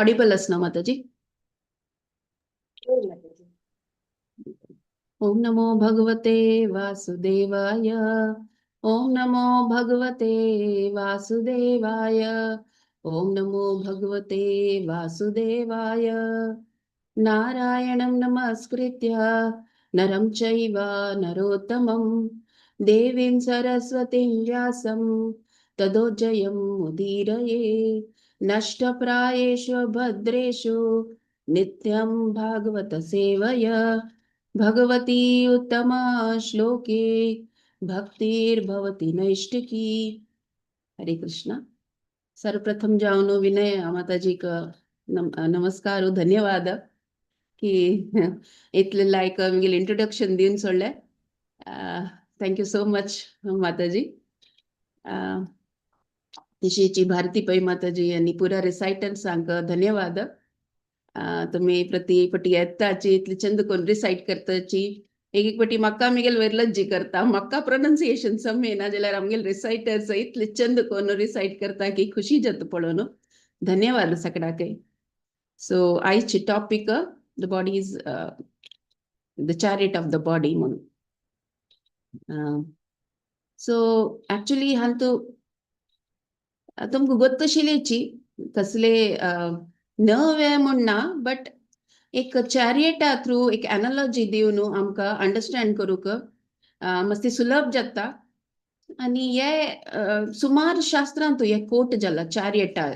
Audible आसना माताजी? ओम नमो भगवते वासुदेवाय. ओम नमो भगवते वासुदेवाय. ओम नमो भगवते वासुदेवाय. नारायणं नमस्कृत्य नरं चैव नरोत्तमं देवीं सरस्वतीं व्यासं ततो जयं उदीरये. नष्टप्रायेषु भद्रेषु नित्यं भागवत सेवया भगवती उत्तमा श्लोके भक्तिर्भवति नैष्टिकी. हरे कृष्णा. सर्वप्रथम जाऊन विनय माताजीक नमस्कार, धन्यवाद की इतले लायक आमगेले इंट्रोडक्शन दिवन सोडलें. Thank you so much माताजी. तशीची भारती पै माताजी यांनी पुरा रिसायटल सांग धन्यवाद. तुम्ही प्रति पटी येताची इतले चंद कोण रिसायट करताची. एक एक पटी म्हाका आमगेल वयर करता, म्हाका प्रोनन्सिएशन समेना जाल्यार आमगेल रिसायटर्स इतले चंद कोण रिसायट करता की खुशी जाता पळोवन. धन्यवाद सगळ्याक. सो आयची topic the body is the chariot of the body म्हणून. सो ऍक्च्युली हांतू तुमकां गोत्त आशिल्ल्याची कसले नवे म्हण ना, बट एक चॅरियटा थ्रू एक एनालॉजी दिवन आमकां अंडरस्टँड करूंक मस्ती सुलभ जाता. आनी हे सुमार शास्त्रांत हे कोट जाला चॅरियटा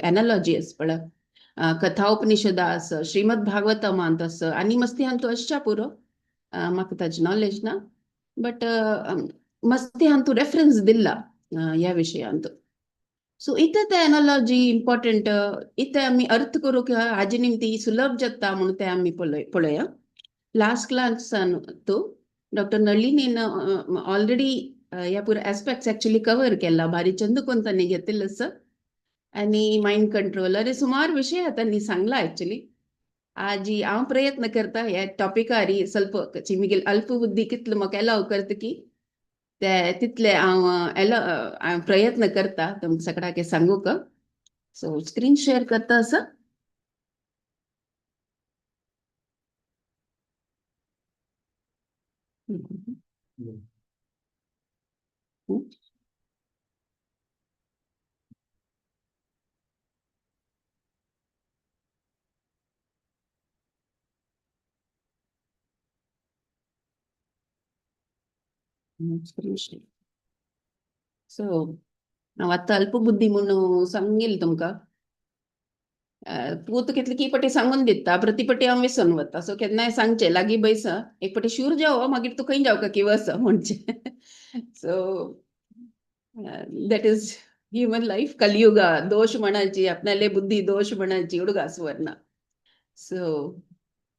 एनालॉजी आसा पळय, कथा उपनिषदा आसा, श्रीमद भागवतमांत आसा आनी मस्ती हांतू आसच्या पुरो. म्हाका ताजी नॉलेज ना, बट मस्ती हांतू रेफरन्स दिल्ला ह्या विशयांत. सो इथे ते एनालॉजी इम्पॉर्टंट, इथे आमी अर्थ करूंक हाजे निमती सुलभ जाता म्हणून ते आमी पळया. लास्ट क्लासान तो डॉक्टर नളിनीन ऑलरेडी ह्या पुरो एस्पेक्ट्स एक्चुअली कवर केला, भारी चंद कोण तांणी घेतिल्लो आसा. आनी मायंड कंट्रोल अरे सुमार विशय तांणी सांगला. एक्चुअली आजी हांव प्रयत्न करता ह्या टॉपिकार ಸ್ವಲ್ಪ मिगेल अल्पबुद्धी कितलो म्हाका एलाव करता की ते तितले हांव एलो हांव प्रयत्न करता तुमकां सगळ्याक सांगूक. सो स्क्रीन शेअर करता आसा. सो हांव आतां अल्पबुद्धी म्हणून सांगील तुमकां. पूत कितले की पटी सांगून दिता, प्रति पटी हांव विसरून वता. सो केन्नाय सांगचें लागीं बैस, एक पटी शूर जावो मागीर तूं खंय जावका की वस म्हणचें. So that is human life. Kaliyuga दोश म्हणाची आपणाले बुद्धी दोश म्हणाची उडगा सुवर्ण. So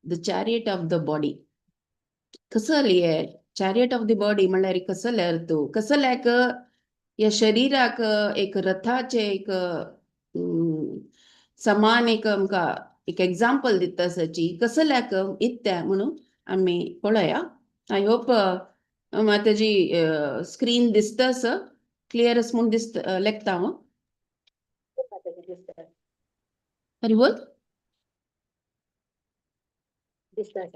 the chariot of the body कसली हे चॅरियट ऑफ the body म्हणल्यार कसले अर्थ, कसल्याक ह्या शरीराक एक रथाचे एक समान एक आमकां एक एग्जाम्पल दिता आसाची कसल्याक इत्या म्हणून आमी पळया. I hope माताजी स्क्रीन दिसता आसा, क्लियर आसा म्हूण दिसता लेखता हांव. हरी बोल. दिसता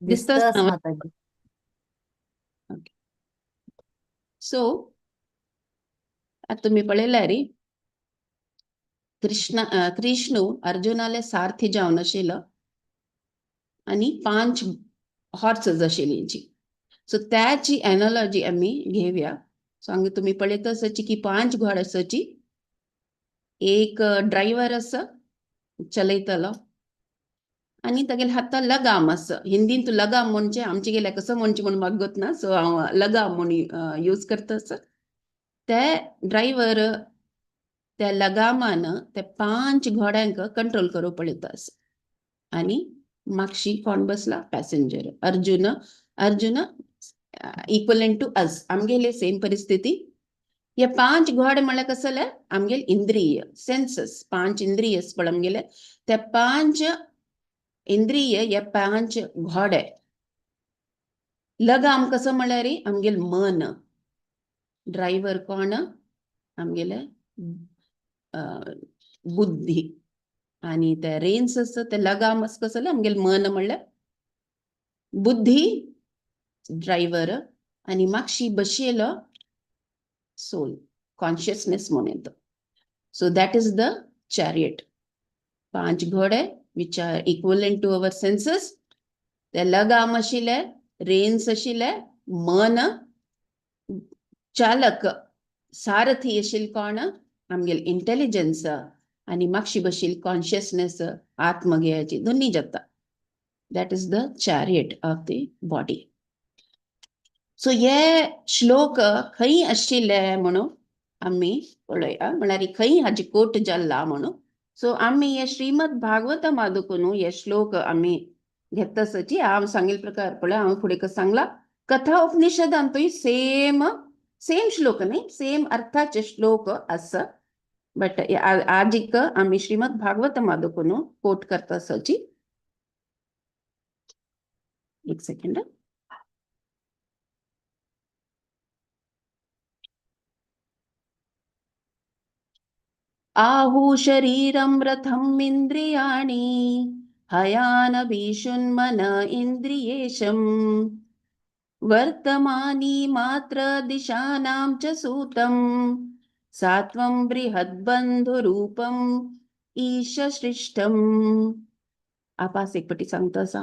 दिसता. माताजी. सो आतां तुमी पळयल्यार रे कृष्ण कृष्णू अर्जुनाले सारथी जावन आशिल्लो आनी 5 हॉर्सेस आशिल्ली. सो त्याची एनॉलॉजी आमी घेवया. सो हांगा तुमी पळयता आसाची की 5 घोडे आसाची, एक ड्रायव्हर आसा चलयतलो आनी तागेले हातार लगाम आसा. हिंदीन तूं लगाम म्हणजे आमचे गेल्या कसो म्हणचें म्हूण म्हाका गोत ना, सो हांव लगाम म्हूण यूज करता आसा. ते ड्रायव्हर त्या लगामान ते 5 घोड्यांक कंट्रोल करूंक पळयता आसा. आनी मागशी कोण बसला passenger Arjun. Arjun equivalent to us, आमगेले सेम परिस्थिती. हे 5 घोडे म्हणल्यार कसले आमगेले इंद्रिय सेन्सस, 5 इंद्रिय पळय आमगेले, ते 5 इंद्रिय हे 5 घोडे. लगाम कसो म्हणल्यार आमगेले मन. ड्रायव्हर कोण आमगेले बुद्धी आनी ते रेन्स आसता ते लगाम आसता कसले आमगेले मन म्हणल्यार बुद्धी ड्रायव्हर आनी मागशी बशियलो सोल कॉन्शियसनेस म्हणून येता. So that is the chariot. 5 घोडे which are equivalent to our senses, ते लगाम आशिल्ले, रेन्स आशिल्ले, मन चालक सारथी आशिल्ले कोण आमगेले इंटेलिजन्स आनी मागशी बशिल्ले कॉन्शियसनेस आत्मगेयाची दोन्ही जाता. That is the chariot of the body. So हे श्लोक खंय आशिल्ले म्हणून आमी पळया, म्हळ्यार खंय हाजी कोट जाल्ला म्हणून. सो आमी हे श्रीमद भागवत मादुकून हे श्लोक आमी घेतसची हांव सांगिल्ले प्रकार पळय हांव फुडें कसं सांगला कथा उपनिषदांतूय सेम सेम श्लोक न्ही सेम अर्थाचे श्लोक आसा, बट आजीक आमी श्रीमद भागवत मादुकून कोट करता सची. एक सेकंड. आहु शरीरं रथम् इंद्रियाणि हयानभीषुन्मन इंद्रियेशं वर्तमानी मात्र दिशानां च सूतं सात्वं बृहद्बन्धुरूपम् ईशसृष्टम्. आपास एक पटी सांगता आसा.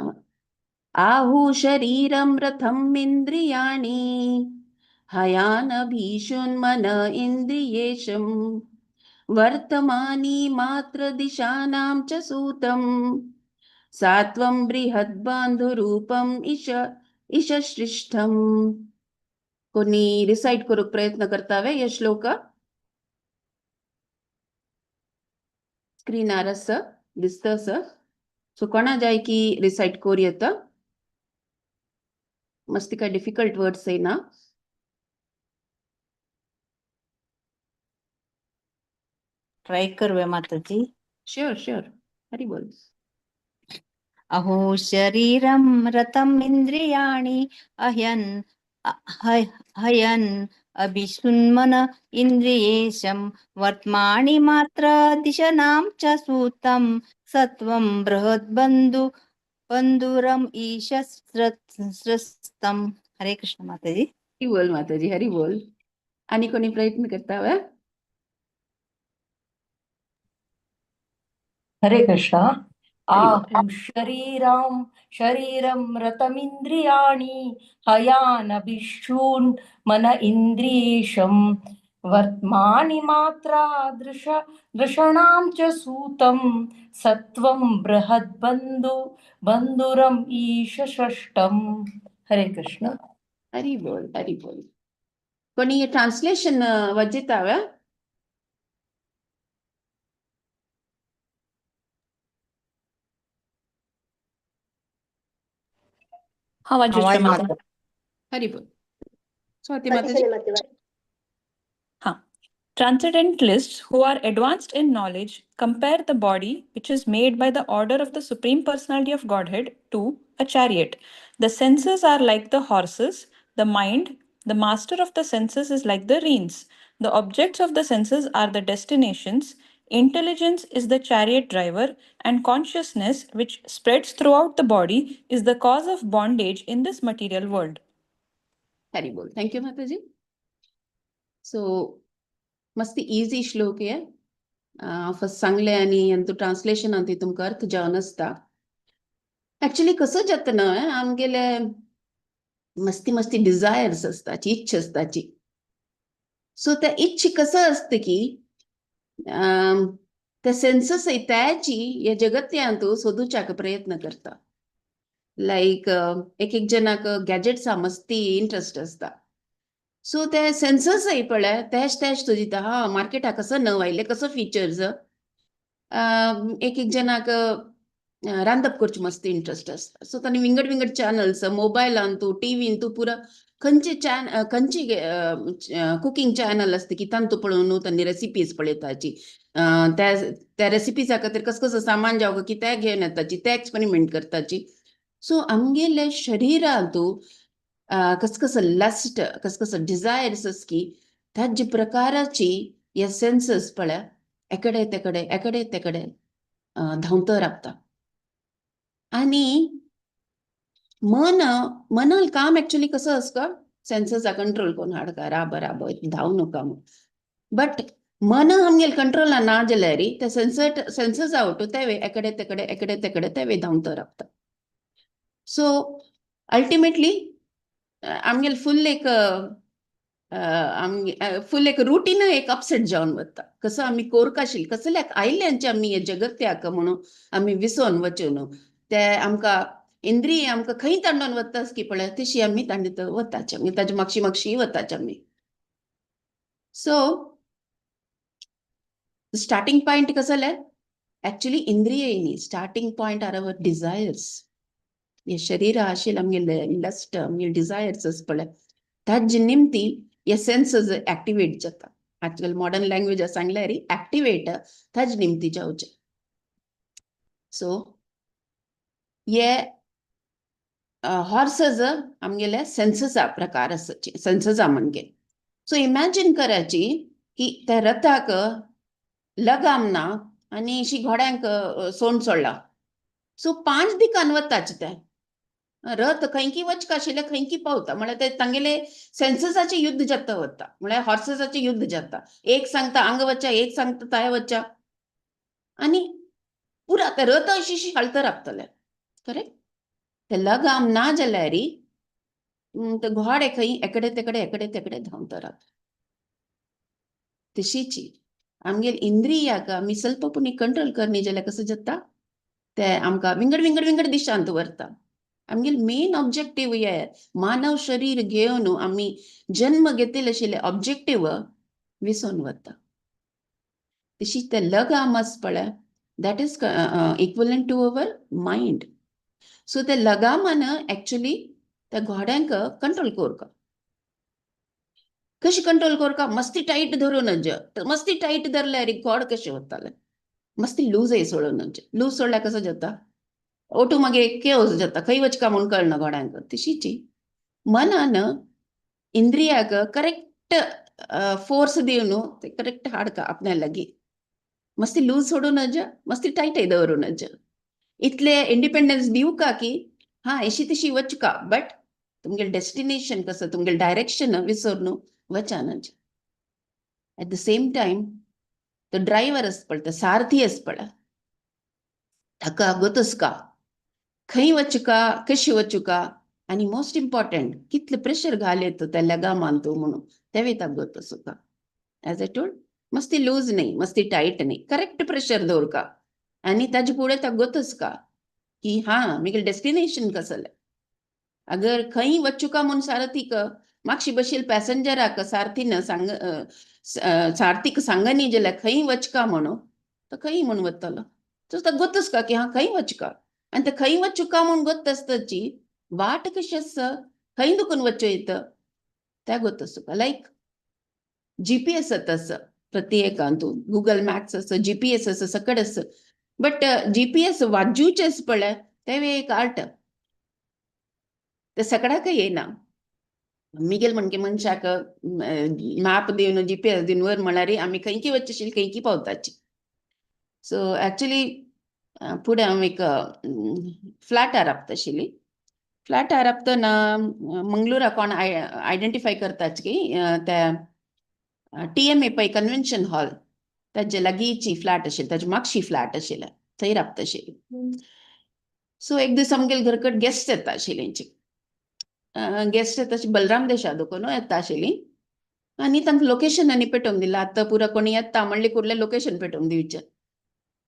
आहु शरीरं रथम् इंद्रियाणि हयानभीषुन्मन इंद्रियेशं वर्तमानी मात्र दिशानां च सूतं सात्वं बृहद्बान्धुरूपम् ईशसृष्टम्. कोणी रिसाइट करूक प्रयत्न करतावे हे श्लोक? स्क्रीनार आसा दिसता आसा. सो कोणा जाय की रिसाइट करूं येता? मस्ती काय डिफिकल्ट वर्ड्स येना. ट्राय करूया माताजी. शुअर शुअर, हरी बोल. अहो शरीरं रथम् इंद्रियाणि अह्यन् हयन् अभिषुन्मन इंद्रियेशं वर्त्मानि मात्र दिशनां च सूतं सत्वं बृहद्बन्धु बन्धुरम् ईशस्रस्तं. हरे कृष्ण माताजी. हरी बोल माताजी, हरी बोल. आणि कोणी प्रयत्न करता वे? हरे कृष्ण. आहु शरीरं शरीरं रथमिन्द्रियाणि हयानभिषून् मन इंद्रियेशं वर्त्मानि मात्रा दृशणां च सूतं सत्वं बृहद्बन्धु बन्धुरम् ईशषष्टम्. हरे कृष्ण. हरी बोल, हरी बोल. कोणी ट्रान्सलेशन वाचिता वे? हा वाचिष्य माता. हरी बोल. स्वाती माताजी. हाँ. Transcendentalists who are advanced in knowledge compare the body, which is made by the order of the Supreme Personality of Godhead, to a chariot. The senses are like the horses, the mind, the master of the senses, is like the reins. The objects of the senses are the destinations. Intelligence is the chariot driver, and consciousness, which spreads throughout the body, is the cause of bondage in this material world. Hari बोल. Thank you Mataji. So मस्ती easy श्लोक आहे. First सांगले आणि यांचं translation आणि तुमकां अर्थ जावन आसता. ऍक्च्युली कसं जाता ना आमगेले मस्ती मस्ती डिझायर्स असताची, इच्छा असताची. सो त्या इच्छा कसं असतं की त्या सेन्सस त्याची या जगत्यांत सोदूच्याक प्रयत्न करता. लायक एक एक जणाक गॅजेट्सा मस्ती इंट्रस्ट असता. सो ते सेन्ससय पळय तेच तेच सोदिता. हा मार्केटाक कसं नव आयलें, कसं फिचर्स. एक एक जणाक रांदप करचें मस्त इंट्रस्ट आसता. सो तांणी विंगड विंगड चॅनल्स मोबायलान तूं टिवीन तूं पुरा खंयचे खंयची कुकिंग चॅनल आसता की तांतू पळोवन तांणी रेसिपीज पळयताची. त्या त्या रेसिपीजा खातीर कसं कसं सामान जावं की ते घेवन येताची, ते एक्सपेरिमेंट करताची. सो आमगेले शरीरांतू कस कसं लस्ट, कस कसं डिझायर्स की त्याच प्रकाराची हे सेन्सस पळय एकडे तेकडे एकडे तेकडे धांवत राबता. आनी मन, मनाल काम एक्चुअली कसं आसता, सेन्सेसा कंट्रोल करून हाडका, राब राब धांव नका म्हूण. बट मन आमगेले कंट्रोला ना जाल्यार ते सेन्सस आवट तेवे एकडे तेकडे एकडे तेकडे तेवे धांवत राबता. सो अल्टिमेटली आमगेले फुल एक आमगे फुल एक रुटीन एक अपसेट जावन वता. कसो आमी कोरकाशील कसल्याक आयल्यांचे आमी हे जगत्याक म्हणून आमी विसोन वचून ते आमकां इंद्रिय आमकां खंय तांडोवन वतास की पळय तशी आमी तांडीत वताचे, आमी ताजे मागशी मागशी वताचे आमी. सो स्टार्टिंग पॉयंट कसले एक्चुअली इंद्रिय न्ही, starting point are our desires. हे शरीर आशिल्ले आमगेले लस्ट, आमगेले डिझायर्स आसा पळय, ताजे निमती हे सेन्सेस एक्टिवेट जाता. आजकाल मॉडर्न लँग्वेज सांगल्यार एक्टिवेट ताजे निमती जावचे. सो हे हॉर्सेस आमगेले सेन्सेसा प्रकार आसाची, सेन्सेसा म्हणजे. सो इमॅजिन कराची की त्या रथाक लगाम ना आनी अशी घोड्यांक सोंड सोडला. सो पांच दिकान वताचे ते रथ, खंयकी वचका आशिल्ले खंयकी पावता. म्हळ्यार ते तांगेले सेन्सेसाचे युद्ध जाता वता, म्हळ्यार हॉर्सेसाचे युद्ध जाता. एक सांगता हांगा वचा, एक सांगता थंय वचा, आनी पुरा ते रथ अशी अशी हालत राबतले. करेक्ट, ते लगाम ना जाल्यार ते घोडे खंय एकडे तेकडे एकडे तेकडे धांवत रावता. तशीची आमगेले इंद्रियाक आमी स्वल्प पुणी कंट्रोल करनी जाल्यार कसं जाता, ते आमकां विंगड विंगड विंगड दिशांत व्हरता. आमगेले मेन ऑब्जेक्टीव हे मानव शरीर घेवन आमी जन्म घेतिल्ले आशिल्ले ऑब्जेक्टीव विसोन वता. तशी ते लगाम आसा पळय, that is equivalent to our mind. So ते लगामान एक्चुअली त्या घोड्यांक कंट्रोल करता. कशी कंट्रोल करता? मस्ती टायट धरून, मस्ती टायट धरल्यार घोड कशें वताले, मस्ती लूजय सोडून. लूज सोडल्यार कसो जाता, ओटू मागीर केओस जाता, खंय वचका म्हूण कळना घोड्यांक. तशीची मनान इंद्रियाक करेक्ट फोर्स दिवन ते करेक्ट हाडका आपल्या लागीं. मस्ती लूज सोडूं नज, मस्ती टायटय दवरूं नज. इतले इंडिपेंडन्स दिवका की हा अशी तशी वचका, बट तुमगेले डेस्टिनेशन कसं, तुमगेले डायरेक्शन विसरून वचा नज. एट the same time तो ड्रायव्हर आसता पळय, तो सारथी आसता पळय, ताका गोतसका खंय वचका, कशी वचुका, आनी मोस्ट इम्पॉर्टंट कितले प्रेशर घाल येतो त्या लगामान तूं म्हणून तेवूय ताका गोतसुका. एज I told, मस्ती लूज न्ही, मस्ती टायट न्ही, करेक्ट प्रेशर दवरका आनी ताजे फुडें ताका गोतसका की हा मुगेलें डेस्टिनेशन कसलें. अगर खंय वचुका म्हूण सारथीक मागशी बशील पॅसेंजराक सारथीन सांग, सारथीक सांगनी जाल्यार खंय वचका म्हणून, तो खंय म्हूण वतलो. सो ताका गोतसका की हा खंय वचका, आनी ते खंय वचुका म्हूण गोत आसताची वाट कशी आसा, खंय दुखून वच्यो येता त्या गोत आसता. लायक जीपीएस आतां आसा प्रत्येकांतू, गुगल मॅप्स आसा, जीपीएस आसा, सगळें आसा. बट जीपीएस वाजूचें आसा पळय, तें एक आर्ट, ते सगळ्याकय येना. मिगेल म्हणके मनशाक मॅप दिवन जीपीएस दिवन वर म्हळ्यार आमी खंयकी वचशील खंयकी पावताची. सो एक्चुअली फुडें हांव एक फ्लॅटार राबता आशिल्ली. फ्लॅटार राबतना मंगळुरा कोण आयडेंटिफाय करताच की त्या टीएमए पै कन्व्हेन्शन हॉल ताजे लागींची फ्लॅट आशिल्ली, ताजे मागशी फ्लॅट आशिल्लें, थंय राबता आशिल्ली. सो एक दीस आमगेले घरकट गेस्ट येता आशिल्ली, गेस्ट येता बलराम देशा दुकोन येता आशिल्ली, आनी तांकां लोकेशन आनी पेटोवन दिलां. आतां पुरा कोणी येता म्हणले कुर्ले लोकेशन पेटोवन दिवचें.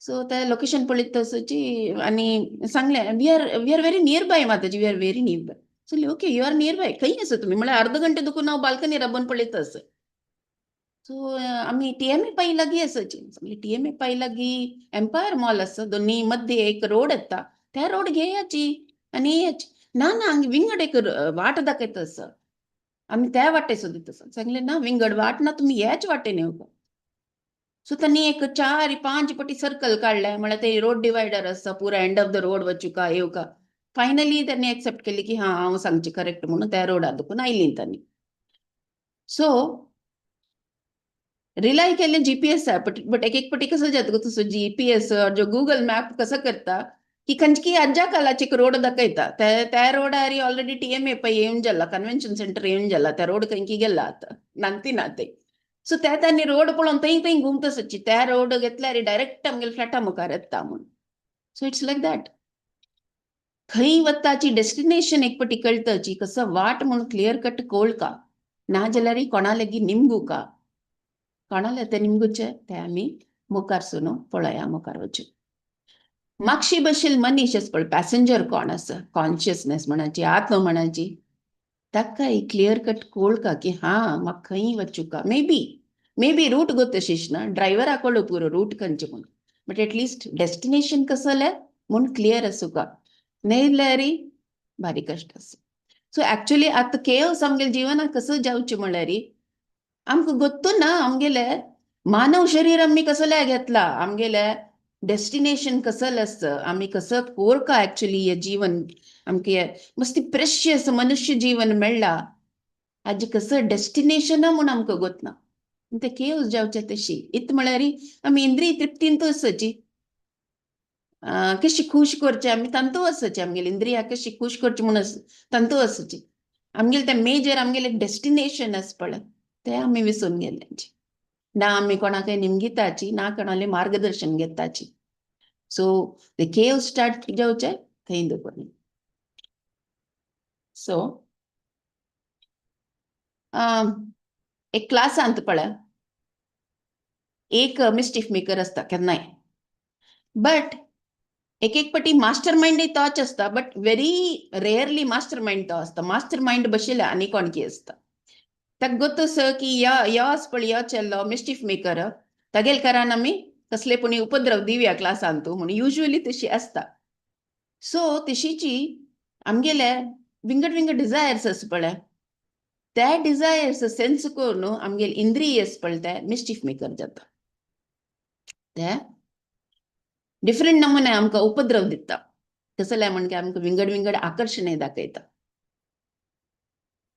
सो ते लोकेशन पळयत तसची आनी सांगलें, we are very near by Mataji, we are very near by. So okay, you are near by, खंय आसा तुमी? म्हळ्यार अर्द घंटे दुखून हांव बाल्कनी राबोवन पळयता आसा. सो आमी टीएमए पै लागीं आसाची. सांगलें टीएमए पै लागीं एम्पायर मॉल आसा, दोनी मध्य एक रोड येता, त्या रोड घेयाची आनी येयाची. ना ना, हांगा विंगड एक वाट दाखयता आसा, आमी त्या वाटे सोदीत आसा. सांगलें ना, विंगड वाट ना, तुमी ह्याच वाटेन येवपा. सो त्यांनी एक 4-5 पटी सर्कल काढले, म्हळ्यार ते रोड डिवायडर आसा, पुरा एंड ऑफ the road वचुका येवका. फायनली त्यांनी एक्सेप्ट केली की हा हांव सांगची करेक्ट म्हणून, त्या रोडार दुखून आयली तांणी. सो रिलाय केल्लें जीपीएस बट बट एक एक पटी कसो जाता तसो जीपीएस जो गुगल मॅप कसो करता की खंयची आज्जा कालाची एक रोड दाखयता, त्या त्या रोडार ऑलरेडी टीएमए पय येवन जाला, कन्व्हेन्शन सेंटर येवन जाला, त्या रोड खंयकी गेला आतां नांती ना ते. सो त्या तांणी रोड पळोवन थंय थंय घुमता सची, त्या रोड घेतल्यार डायरेक्ट आमगेले फ्लॅटा मुखार येता म्हूण. So it's like that. खंय वताची डेस्टिनेशन एक पटी कळटाची, कसो वाट म्हूण क्लियर कट कोळका ना जाल्यार कोणा लागीं निमगुका, कोणाले ते निमगुचे ते आमी मुखार सुनो पळया मुखार वचून. मागशी बशील मनीस आसा पळय, पॅसेंजर कोण आसा, कॉन्शियसनेस म्हणाची, आत्मा म्हणाची, ताका क्लियर कट कोळका की हा म्हाका खंय वचुका. मे बी रूट गोत ना, ड्रायव्हरा कळू पुरो रूट खंयचे म्हूण, बट एटलिस्ट डेस्टिनेशन कसलें म्हूण क्लियर आसूका, न्ही भारी कश्ट आसा. सो एक्चुअली आतां केओस आमगेले जिवनाक कसो जावचें म्हणल्यार आमकां गोत्तू ना आमगेले मानव शरीर आमी कसलें घेतला, आमगेले डेस्टिनेशन कसलें आसता, आमी कसो कोरका एक्चुअली हे जीवन आमकां मस्ती प्रेशियस मनुष्य जीवन मेळ्ळा, हाजें कसं डेस्टिनेशन म्हूण आमकां गोतना. ते केओस जावचें तशी इत म्हळ्यार आमी इंद्रिय तृप्तींत आसची, कशी खूश करचे आमी तांतू आसची, आमगेली इंद्रिया कशी खूश करची म्हूण तांतू आसची. आमगेले ते मेजर आमगेले डेस्टिनेशन आसा पळय ते आमी विसरून गेल्यांची ना, आमी कोणाकय निमगिताची ना, कोणाले मार्गदर्शन घेताची. सो ते केओस स्टार्ट जावचे थंय दवरून. सो एक क्लासांत पळय एक मिस्चिफ मेकर आसता केन्नाय, बट एक एक पटी मास्टर माइंड तोच आसता, but very rarely master mind तो आसता. मास्टर माइंड बशिल्ले आनी कोणकी आसता, ताका गोत आसा की यो यो आसा पळय यो चेल्लो मिस्चिफ मेकर, तागेले करान आमी कसले पुणी उपद्रव दिवया क्लासांत म्हूण, युजली तशी आसता. सो तशीची आमगेले विंगड विंगड डिजायर्स आसा पळय, त्या डिजायर्स सेन्स करून आमगेले इंद्रिय आसा पळय ते मिस्चिफ मेकर जाता, ते डिफरंट नमुने आमकां उपद्रव दिता. कसले म्हणजे आमकां विंगड विंगड आकर्शणे दाखयता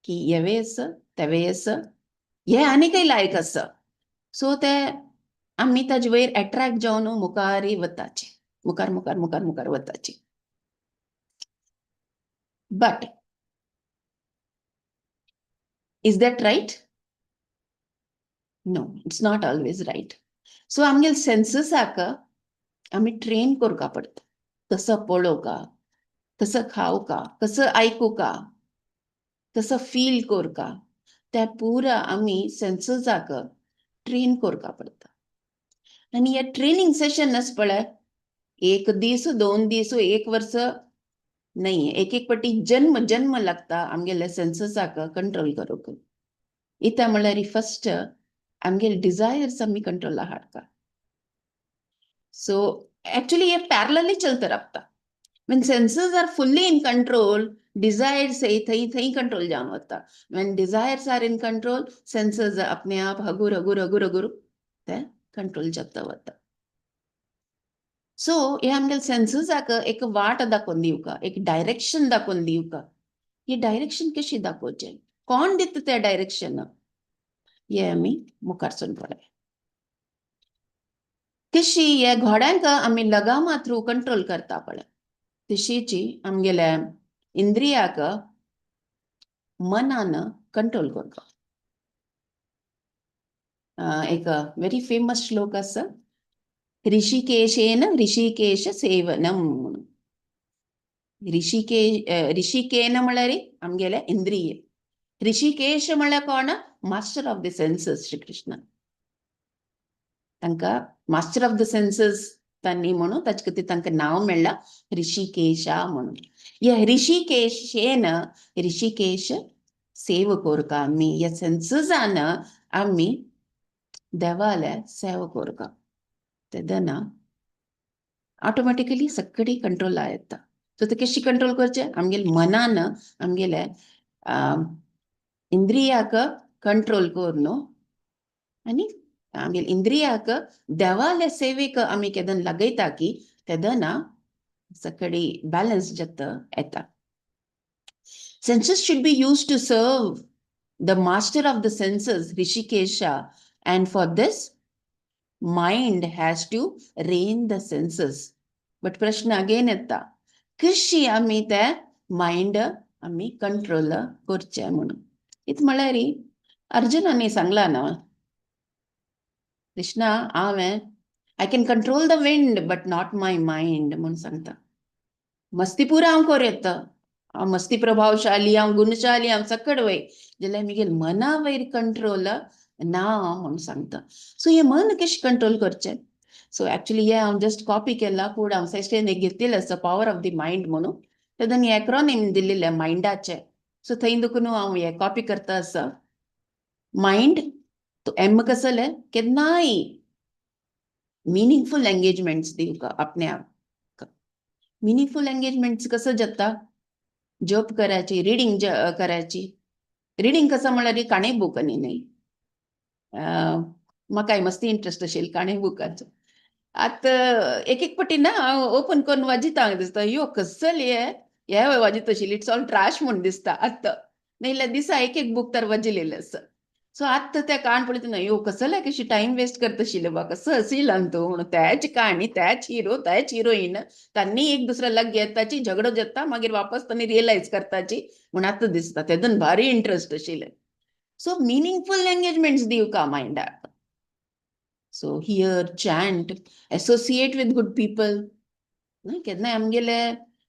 की हेवे आसा तेवे आसा, हे आनीकय लायक आसा. सो ते आमी ताजे वयर एट्रॅक्ट जावन मुखार वताचे, मुखार मुखार मुखार मुखार वताचे. But is that right? No, it's not always right. So आमगेले सेन्सीसाक आमी ट्रेन करपा पडटा, कसो पळोवका, कसो खावका, कसो आयकुका, कसो फील करका, त्या पुरा आमी सेन्सीसाक ट्रेन करपा पडटा. आनी हे ट्रेनिंग सेशन आसा पळय, एक दीस दोन दीस एक वर्स नाही, एक एक पटी जन्म जन्म लागता आमगेले सेन्सीसाक कंट्रोल करूंक. इता म्हणल्यार फर्स्ट आमगेले डिजायर्स आमी कंट्रोला हाडका. सो एक्चुअली हे पॅरलली चलता रावता. When senses are fully in control, desires थंय थंय कंट्रोल जावन वता. When desires are in control, senses अपने आप हगूर हगूर हगूर हगूर ते कंट्रोल जाता वता. सो हे आमगेले सेन्सीसाक एक वाट दाखोवन दिवका, एक डायरेक्शन दाखोवन दिवका. ही डायरेक्शन कशी दाखोवचें, कोण दिता ते डायरेक्शन, हे आमी मुखार सून पळय. कशी हे घोड्यांक आमी लगामा थ्रू कंट्रोल करता पळय, तशीची आमगेल्या इंद्रियाक मनान कंट्रोल करता. एक व्हेरी फेमस श्लोक आसा, ऋषिकेशेन ऋषिकेश सेवनम म्हणून. ऋषिकेन म्हळ्यार आमगेले इंद्रिय, ऋषिकेश म्हळ्यार कोण? Master of the senses Shri Krishna. तांकां मास्टर ऑफ the senses तांणी म्हणून ताचे खातीर तांकां नांव मेळ्ळां ऋषिकेशा म्हणून. ह्या ऋषिकेशेन ऋषिकेश सेव करका आमी, ह्या सेन्सीसान आमी देवाले सेवा करका, तेन्ना ऑटोमॅटिकली सगळी कंट्रोला येता. सो ते कशी कंट्रोल करचे? आमगेले मनान आमगेले इंद्रियाक कंट्रोल करून आनी आमगेले इंद्रियाक देवाले सेवेक आमी केदन लागयता की तेदना सगळी बॅलन्स जाता येता. Senses should be used to serve the master of the senses, Rishikesha, And for this mind has to rein the senses. But प्रश्न अगेन येता, कशी आमी ते मायंड आमी कंट्रोल करचे म्हणून. इत म्हळ्यार अर्जुनानी सांगला ना, कृष्णा, हांवें I can control the wind but not my mind म्हणून सांगता. मस्ती पुरा हांव करूं येता, हांव मस्ती प्रभावशाली, हांव गुणशाली, हांव सकड वय जाल्यार मुगेल मना वयर कंट्रोल ना म्हणून सांगता. सो हे मन कशें कंट्रोल करचें? सो एक्चुअली हे हांव जस्ट कॉपी केला, पूण हांव सेशन एक घेतलेलें आसा, पॉवर ऑफ the mind म्हणून. तेदन एक्रोनिम दिल्लेलें मायंडाचें. सो थंय देखून हांव हे कॉपी करता आसा. मायंड तो एम कसलें, केन्नाय मिनिंगफूल एंगेजमेंट्स दिवका आपण्याक. मिनिंगफूल एंगेजमेंट्स कसं जाता? जप करायची, रिडींग करायची. रिडींग कसं म्हळ्यार काणे बूक न्ही न्ही, म्हाकाय मस्ती इंट्रस्ट आशिल्लो काणे बुकाचो. आतां एक एक पटी ना हांव ओपन करून वाजिता, दिसता यो कसले हे हे वाजित आशिल्ली, it's all trash म्हूण दिसता आतां. नाजाल्यार दिसा एक एक बूक तर वाजिलेलें आसा. सो आतां त्या काण पळयता ना, यो कसले कशी टायम वेस्ट करता आशिल्ले बा, कसो आशिल्लो तूं म्हणून. त्याच काणी, त्याच हिरो, त्याच हिरोईन, तांणी एक दुसऱ्या लग्न येताची, झगडो जाता, मागीर वापस तांणी रियलायज करताची म्हूण आतां दिसता. तेदून भारी इंट्रस्ट आशिल्लें. सो मिनिंगफूल एंगेजमेंट्स दिवका मायंडाक. So hear, chant, associate with good people. केन्नाय आमगेले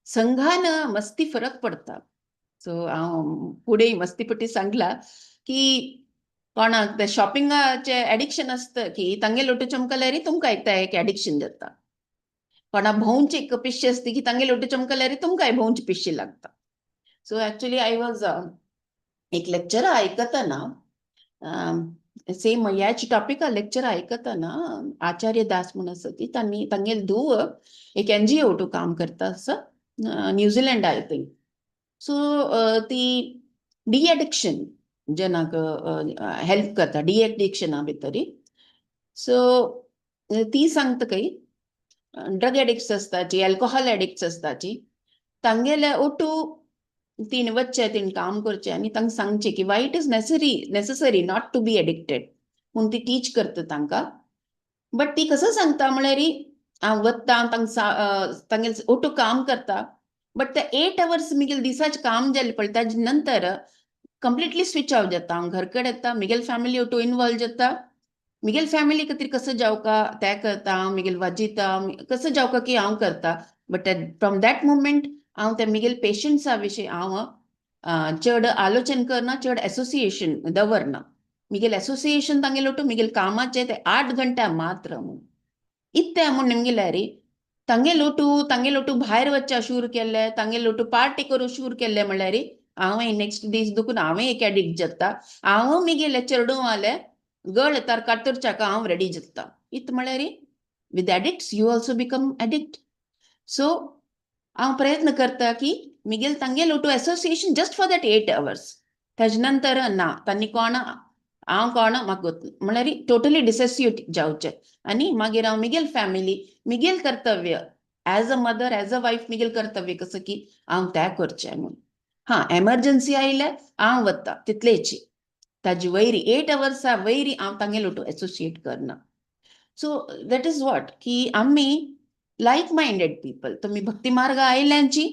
संघान मस्ती फरक पडता. सो हांव फुडें मस्ती पटी सांगला की कोणाक ते शॉपिंगाचे एडिक्शन आसता की तांगे लोटू चमकल्यार तुमकां एक एक एडिक्शन जाता. कोणा भोंवची एक पिश्शी आसता की तांगे लोटू चमकल्यार तुमकांय भोंवची पिश्शी लागता. सो एक्चुअली I was एक लेक्चर आयकतना, सेम ह्याच टॉपिका लेक्चर आयकतना, आचार्य दास म्हूण आसा ती, तांणी तांगेली धूव एक एनजीओ टू काम करता आसा न्यूझिलंड, I think. सो ती डी एडिक्शन जनाक हेल्प करता, डी एडिक्शना भितरी. सो ती सांगता काही ड्रग एडिक्ट्स आसताची, अल्कोहोल एडिक्ट्स आसताची, तांगेले ओटू तिणें वचचें, तिणें काम करचें आनी तांकां सांगचें की why it is necessary not to be addicted म्हूण ती टीच करता तांकां. बट ती कसं सांगता म्हळ्यार, हांव वता तांकां, तांगेले ओटू काम करता, बट ते 8 अवर्स मुगेले दिसाचें काम जालें पळय, ताजे नंतर कंप्लिटली स्विच ऑफ जाता. हांव घर कडेन येता, मुगेले फॅमिली ओटू इनवॉल्व जाता, मुगेले फॅमिली खातीर कसं जावका तें करता हांव, मुगेले वाजिता कसं जावका की हांव करता. बट फ्रॉम that moment हांव त्या मुगेले पेशंट्सा विशीं हांव चड आलोचन करना, चड एसोसिएशन दवरना. मुगेले एसोसिएशन तांगेले ओटू मुगेले कामाचें ते 8 घंट्या मात्र म्हूण. इतलें म्हूण निमगिल्यार तांगेले ओटू भायर वचच्या सुरू केल्ले, तांगेले ओटू पार्टी करूं सुरू केल्ले म्हणल्यार हांवें नेक्स्ट दीस दुखून हांवें एक एडिक्ट जाता. हांव मुगेले चेडूं गळ तार कातरच्याक हांव रेडी जाता. इत म्हळ्यार with addicts you also become addict. So हांव प्रयत्न करता की मुगेले तांगेले ओटू association just for that 8 hours, ताजे नंतर ना. तांणी कोण, हांव कोण म्हाका गोत म्हळ्यार टोटली डिसोसिएट जावचें. आनी मागीर हांव मुगेल फॅमिली, मुगेल कर्तव्य as a mother, as a wife, मुगेल कर्तव्य कसं की हांव तें करचें म्हूण. हां, एमर्जन्सी आयल्यार हांव वता तितलेची, ताजी वयरी 8 अवर्सा वयरी हांव तांगेले ओटू एसोसिएट करना. सो that is what की आमी लायक मायंडेड पीपल, तुमी भक्ती मार्ग आयल्यांची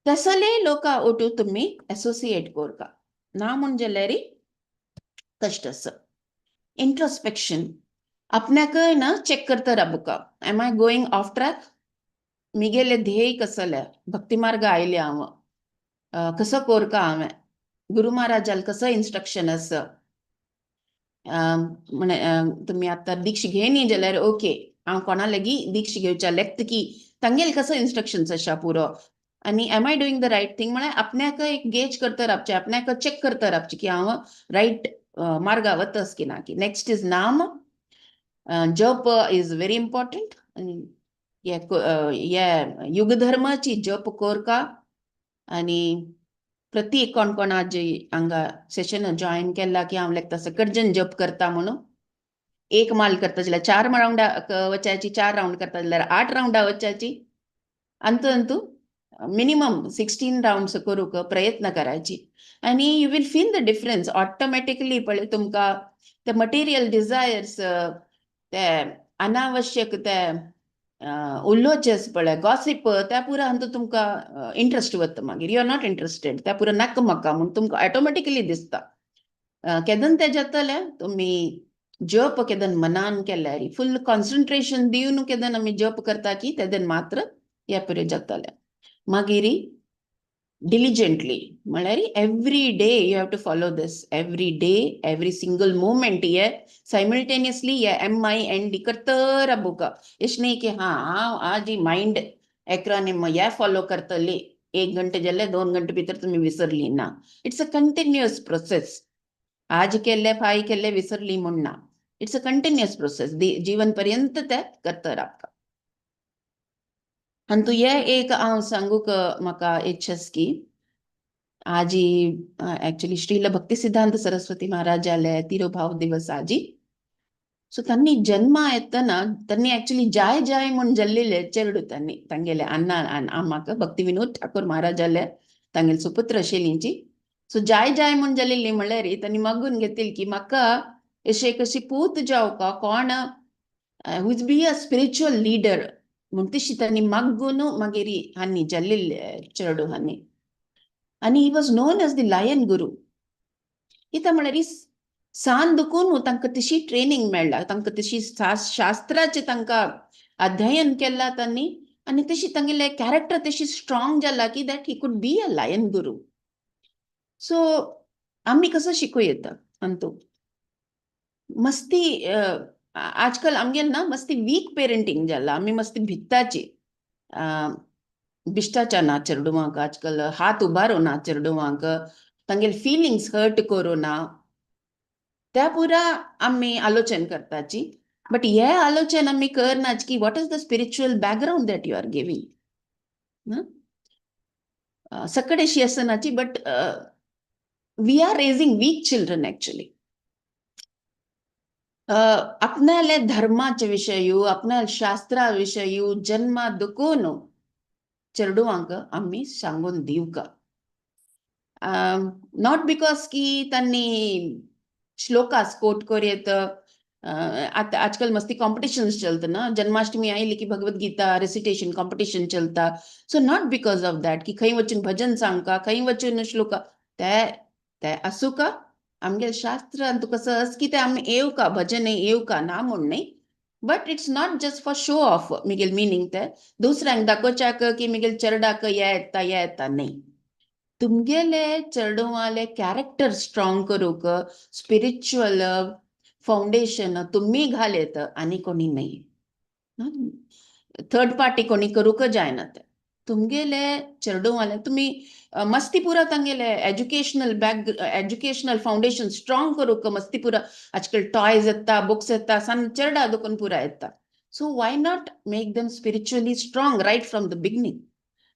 तसले लोका ओटू तुमी एसोसिएट करका ना म्हूण जाल्यार कश्ट आसा. इंट्रोस्पेक्शन, आपल्याकय ना चेक करता Rabuka, am I going off track? मिगेले ध्येय कसले? भक्ती मार्ग आयले हांव, कसो कोरका हांवें? गुरु महाराजाल कसो इन्स्ट्रक्शन आसा म्हणे? तुमी आतां दीक्ष घेयनी जाल्यार ओके, हांव कोणा लागीं दीक्ष घेवच्या लेक्त की तांगेले कसो इन्स्ट्रक्शन्स आसा पुरो आनी am I doing the right thing म्हळ्यार आपल्याक एक गेज करता रावचें, आपल्याक चॅक करता रावचें की हांव रायट मार्गा वतस की ना की. नेक्स्ट is नाम जप is very important. हे युगधर्माची जप कोरका. आनी प्रत्येक कोण कोण आज हांगा सेशन जॉयन केला की हांव लेखता सकट जप करता म्हणून, एक माल करता जाल्यार चार रावंडा वचाची, चार रावंड करता जाल्यार आठ रावंडा वचाची, अंतू अंतू मिनिमम 16 रावंड्स करूंक प्रयत्न करायची आनी you will feel the difference automatically. पळय तुमकां ते मटेरियल डिझायर्स, ते अनावश्यक ते उलोवचें पळय, गॉसिप, त्या पुरा हातूंत तुमकां इंट्रस्ट वता. मागीर you are not interested, त्या पुरा नाका म्हाका म्हूण तुमकां ऑटोमॅटिकली दिसता. केदन तें जातलें, तुमी जप केदन मनान केल्यार, फुल कॉन्सन्ट्रेशन दिवन केदन आमी जप करता की तेदन मात्र हे पुरें जातलें. मागीर डिलिजंटली म्हळ्यार every day you have to follow this, every day, every single moment. हे सायमल्टेनियसली हे MIND करत राबूका. एश न्ही की हां हांव आज ही मायंड एक्रोनिम हे फॉलो करतली, एक घंटे जाल्यार 2 घंटे भितर तुमी विसरली ना. It's a continuous process. आज केल्ले, फाय केल्ले, विसरली म्हूण ना. It's a continuous process. जीवन पर्यंत ते करत रावता. आनी तूं हे एक हांव सांगूक म्हाका इच्छास की आजी एक्चुअली श्रील भक्ती सिद्धांत सरस्वती महाराजाले तिरोभाव दिवस आजी. सो तांणी जन्मा येतना तांणी एक्चुअली जाय जाय म्हूण जल्लिले चेरडू. तांणी तांगेले अण्णा आमाक भक्ती विनोद ठाकूर महाराजाले तांगेले सुपुत्र आशिल्लींची. सो जाय जाय म्हूण जल्लिली म्हणल्यार तांणी मागून घेतील की म्हाका अशें कशी पूत जावका कोण who is be a spiritual leader म्हूण. तशी तांणी मागून मागीर हांणी जल्लिल्ले चेरडू हांणी. आनी he was known as the lion guru. कित्याक म्हळ्यार सान दुखून तांकां तशी ट्रेनिंग मेळ्ळा, तांकां तशी शास्त्राचें तांकां अध्ययन केलां तांणी आनी तशी तांगेलें कॅरेक्टर तशी स्ट्रॉंग जाला की that he could be a lion guru. So आमी कसो शिकूं येता अंतू मस्ती. आजकाल आमगेर ना मस्ती वीक पेरेंटींग जाला. आमी मस्ती भित्ताची, बिश्टाच्या ना चेडवांक. आजकाल हात उबारो ना चेडवांक, तांगेले फिलिंग्स हर्ट करूं ना, त्या पुरा आमी आलोचन करताची. बट हे आलोचन आमी करनाच की what is the spiritual background that you are giving. सकडेशी आसनाची, but we are raising weak children actually. आपणाले धर्माचे विशय, आपणाले शास्त्रा विशय जन्मा दुखून चेडवांक आमी सांगून दिवका. Not because की तांणी श्लोकास कोट करूं. आतां आजकाल मस्ती कॉम्पिटिशन्स चलता ना, जन्माष्टमी आयली की भगवत गीता रेसिटेशन कॉम्पिटिशन चलता. So not because of that की खंय वचून भजन सांगका, खंय वचून श्लोका, ते ते आसूका. आमगे शास्त्रान तुका सहज की ते आमी येवका, भजन येवका, ना म्हूण न्ही, but it's not just for show off. Miguel meaning ते दुसऱ्यांक दाखोवच्याक की मिगेल चेरडाक हे येता, हे येता न्ही. तुमगेले चेडवाले कॅरेक्टर स्ट्रॉंग करूंक स्पिरिच्युअल फाउंडेशन तुमी घालेत आनी कोणी न्ही, थर्ड पार्टी कोणी करूंक जायना. ते तुमगेले चेडवाले तुमी मस्ती पुरा तांगेले educational back, educational foundation strong करूंक मस्ती पुरा. आजकाल टॉयज येता, बुक्स येता, सान चेरडा दुखून पुरा येता. So why not make them spiritually strong right from the beginning?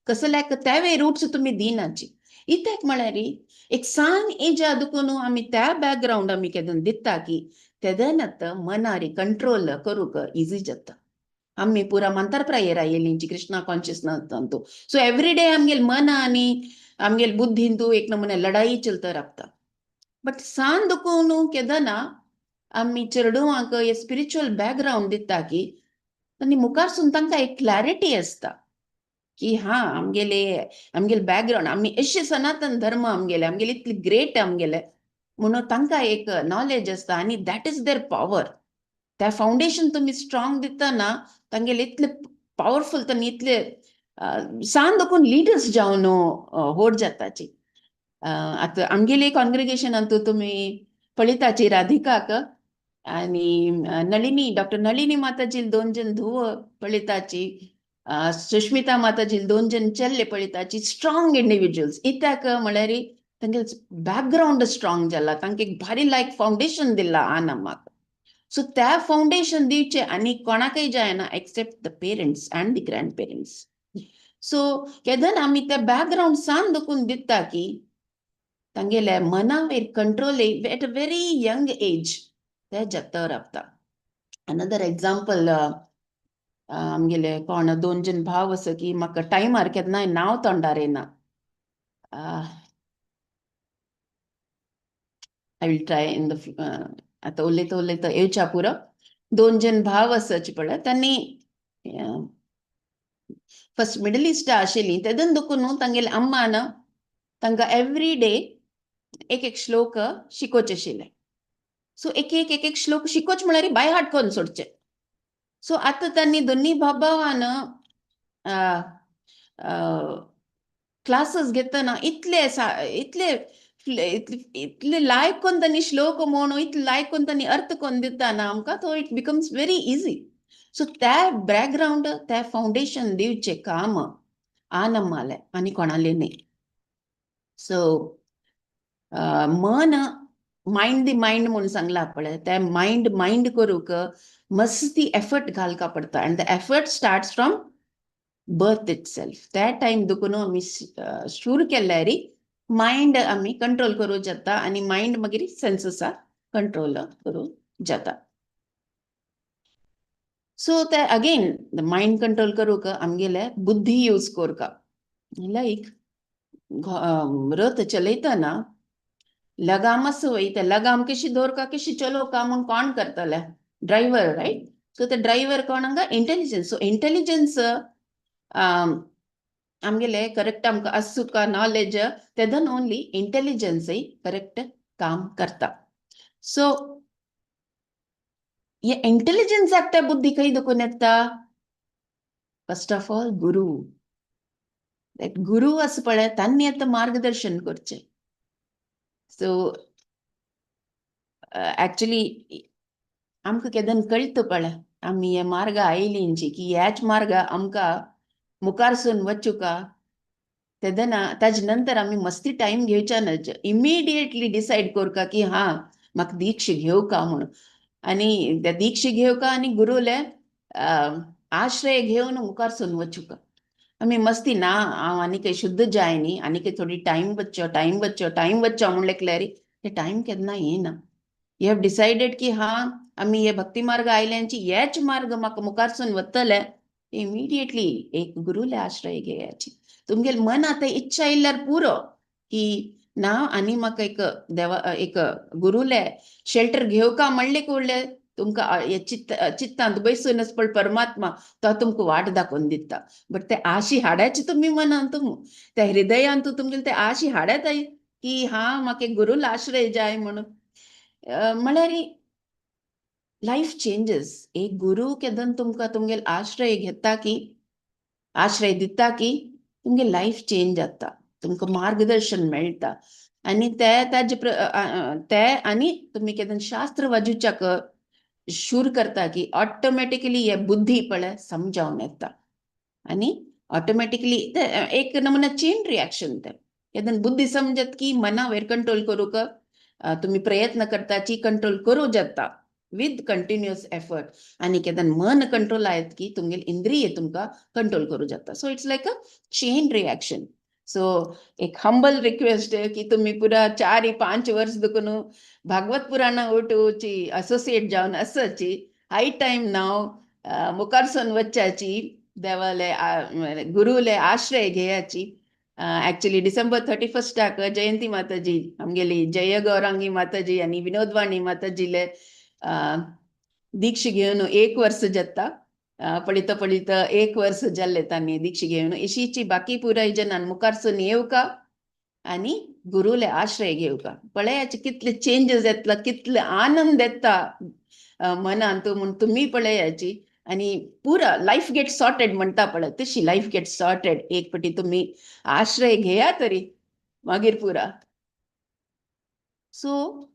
कसल्याक तेवे रुट्स तुमी दिनाची. इत्याक म्हळ्यार एक सान एजा दुखून आमी त्या बॅकग्रावंड आमी केदन दिता की तेदनात मनारी कंट्रोल करूंक इजी जाता. आमी पुरा मंतर प्रायेर आयिल्लींची कृष्णा कॉन्शियसनस. सो एवरी डे आमगेल मन आनी आमगेल बुद्धींतू एक नमुने लढाई चलता राबता. बट सान दुखून केदना आमी चेडवांक हे स्पिरिच्युअल बॅकग्रावंड दिता की आनी मुखार सून तांकां एक क्लॅरिटी आसता की हा आमगेले आमगेले बॅकग्रावंड, आमी अशे सनातन धर्म आमगेले, आमगेले इतली ग्रेट आमगेले म्हणून तांकां एक नॉलेज आसता आनी that is there power. त्या फावंडेशन तुमी स्ट्रॉंग दितना तांगेले इतले पावरफूल, तांणी इतले सान दोकून लिडर्स जावन व्हड जाताची. आतां आमगेले कॉन्ग्रिगेशनांत तुमी पळयताची राधिकाक आनी नलिनी, डॉक्टर नलिनी माताजी दोन जण धुव पळयताची, सुष्मिता माताजी दोन जण चेल्ले पळयताची, स्ट्रॉंग इंडिविज्युअल्स. इत्याक म्हळ्यार तांगे बॅकग्रावंड स्ट्रॉंग जाला, तांकां एक भारी लायक फावंडेशन दिलां आन आमाक. सो त्या फावंडेशन दिवचें आनी कोणाकय जायना except the parents and the grandparents. So केदन आमी त्या बॅकग्रावंड सान दुखून दिता की तांगेले मनावेर control at a very young age ते जाता रावता. अनदर एग्जाम्पल, आमगेले कोण दोन जण भाव आसा की म्हाका टायमार केन्नाय नांव तोंडार येना. I will try in the आतां उलयता उलयता येवच्या पुरो. दोन जण भाव आसाचे पळय, तांणी फर्स्ट मिडल इस्टा आशिल्ली तेदन देखून न्हू तांगेले अम्मान तांकां एवरी डे एक एक श्लोक शिकोवचे आशिल्ले. सो एक एक एक एक श्लोक शिकोवचे म्हळ्यार बाय हार्ट करून सोडचे. सो आतां तांणी दोनी भावान क्लासीस घेतना इतले इतले इतले लायक कोन्न तांणी श्लोक म्हणून इतले लायक कोन्न तांणी अर्थ कोन्न दिता ना आमकां, तो it becomes very easy. So त्या बॅकग्रावंड त्या फावंडेशन दिवचें काम आनम्मालें आनी कोणालें न्ही. सो मन मायंड दी मायंड म्हूण सांगला पळय, ते मायंड मायंड करूंक मस्ती एफर्ट घालका पडटा आनी the effort starts from birth itself. त्या टायम देखून आमी शूर केल्यार मायंड आमी कंट्रोल करूं जाता आनी मायंड मागीर सेन्ससा कंट्रोल करूं जाता. सो ते अगेन the mind control करूंक आमगेले बुद्धी यूज करका. लायक रथ चलयतना लगाम आसा वय, ते लगाम कशी दवरका कशी चलोवका म्हूण कोण करतले? Driver, right? सो ते ड्रायव्हर कोण हांगा? इंटेलिजन्स. सो इंटेलिजन्स आमगेले करेक्ट आमकां आसूका नॉलेज तेदन ओनली इंटेलिजन्सय करेक्ट काम करता. सो हे इंटेलिजन्साक त्या बुद्धी खंय देखून येता? फर्स्ट ऑफ ऑल गुरू. That गुरू आसा पळय तांणी आतां मार्गदर्शन करचें. सो एक्चुली आमकां केदन कळटा पळय आमी हे मार्ग आयलींची की ह्याच मार्ग आमकां मुखारसून वचूका, तेदना ताजे नंतर आमी मस्ती टायम घेवच्या नज, इमिडिएटली डिसायड करका की हा म्हाका दीक्षा घेवका म्हूण. आनी त्या दीक्षा घेवका आनी गुरूले आश्रय घेवन मुखारसून वचूका. आमी मस्ती ना हांव आनी काही शुद्ध जाय न्ही, आनी काही थोडी टायम वच्चो टायम वच्चो टायम वच्चो म्हूण लेखल्यार ते टायम केन्ना येना. You have decided की हा आमी हे भक्ती मार्ग आयल्यांची हेच मार्ग म्हाका मुखारसून वतले, इमिडिएटली एक गुरूले आश्रय घेयाची. तुमगेले मन आतां इच्छा येयल्यार पुरो की ना आनी म्हाका एक देवा एक गुरूले शेल्टर घेवका म्हणले उरले तुमकां चित्तांत बैसून पळ परमात्मा तो तुमकां वाट दाखोवन दिता. बट ते आशी हाडाची तुमी मनांत त्या हृदयांत तुमगेले ते आशी हाडात की हा म्हाका एक गुरूल आश्रय जाय म्हणून, म्हळ्यार लायफ चेंजीस. एक गुरू केदन तुमकां तुमगेले आश्रय घेता की आश्रय दिता की तुमगे लायफ चेंज जाता, तुमकां मार्गदर्शन मेळटा. आनी ते ताजे ते आनी तुमी केदन शास्त्र वाजूच्याक शूर करता की ऑटोमॅटिकली हे बुद्धी पळय समजावन येता आनी ऑटोमॅटिकली ते एक नमुना चेन रिएक्शन. ते केदन बुद्धी समजत की मना वयर कंट्रोल करूंक तुमी प्रयत्न करताची कंट्रोल करूं जाता विथ कंटिन्युअस एफर्ट. आनी केदन मन कंट्रोल आयत की तुमगेले इंद्रिय तुमकां कंट्रोल करूं जाता. So it's like a chain reaction. So एक हंबल रिक्वेस्ट की तुमी पुरा 4-5 वर्स देखून भागवत पुराणा उठोवची असोसिएट जावन आसाची, हाय टायम नाव मुखारसून वच्चाची, देवाले गुरूले आश्रय घेयाची. एक्चुली डिसेंबर 31 जयंती माताजी आमगेली जय गौरांगी माताजी आनी विनोदवाणी माताजीले दीक्षा घेवन 1 वर्स जाता. पळयता पळयता 1 वर्स जाल्ले तांणी दीक्षा घेवन. अशीची बाकी पुराय जनान मुखारसून येवका आनी गुरूले आश्रय घेवका. पळयाचे कितले चेंजीस येतला, कितले आनंद येता मनांत म्हूण तुमी पळयाची. आनी पुरा लायफ गेट सॉर्टेड म्हणटा पळय तशी लायफ गेट सॉर्टेड. एक पटी तुमी आश्रय घेया तरी मागीर पुरा. सो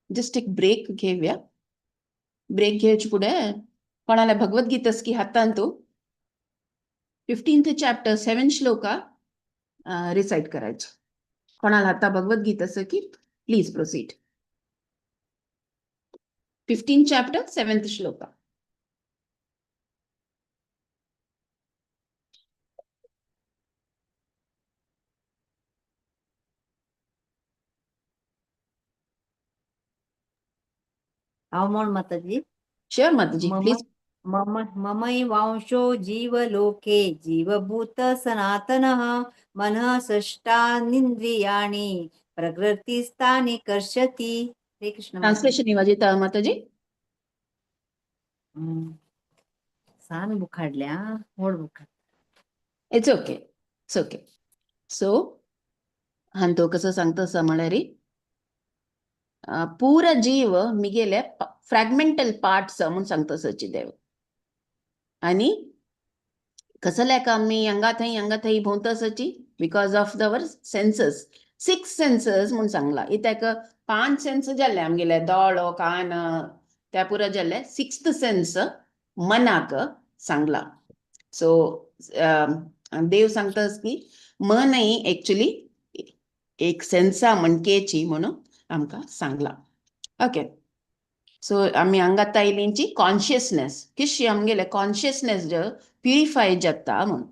जस्ट एक ब्रेक घेवया. ब्रेक घेवचे फुडें कोणाला भगवद्गीता की हातांत 15th chapter 7 shloka recite करायचे. कोणाला हाता भगवद्गीता की please proceed. 15th chapter 7th shloka. हांव म्हण माताजी. Sure Mataji, please. मम ममैवांशो जीवलोके जीवभूत सनातनः मनः षष्ठानीन्द्रियाणि प्रकृतिस्थानि कर्षति. हरे कृष्ण माताजी. ट्रान्सलेशन निवाजिता माताजी. सान बुक हाडल्या, व्हड book. It's okay, it's okay. So हांतो कसं सांगता आसा म्हळ्यार पुरा जीव मिगेले फ्रॅगमेंटल पार्ट्स म्हूण सांगता सचिदेव. आनी कसल्याक आमी हांगा थंय हांगा थंय भोंवता आसाची because of our senses, six senses म्हूण सांगला. इत्याक पांच सेन्स जाल्ले आमगेले, दोळो कान त्या पुरा जाल्ले, सिक्स्थ सेन्स मनाक सांगला. सो देव सांगता की मनही एक्चुअली एक सेन्सा म्हणकेची म्हणून आमकां सांगला. ओके, सो आमी हांगा आयलींची कॉन्शियसनेस कशी आमगेले कॉन्शियसनेस प्युरिफाय जाता म्हणून.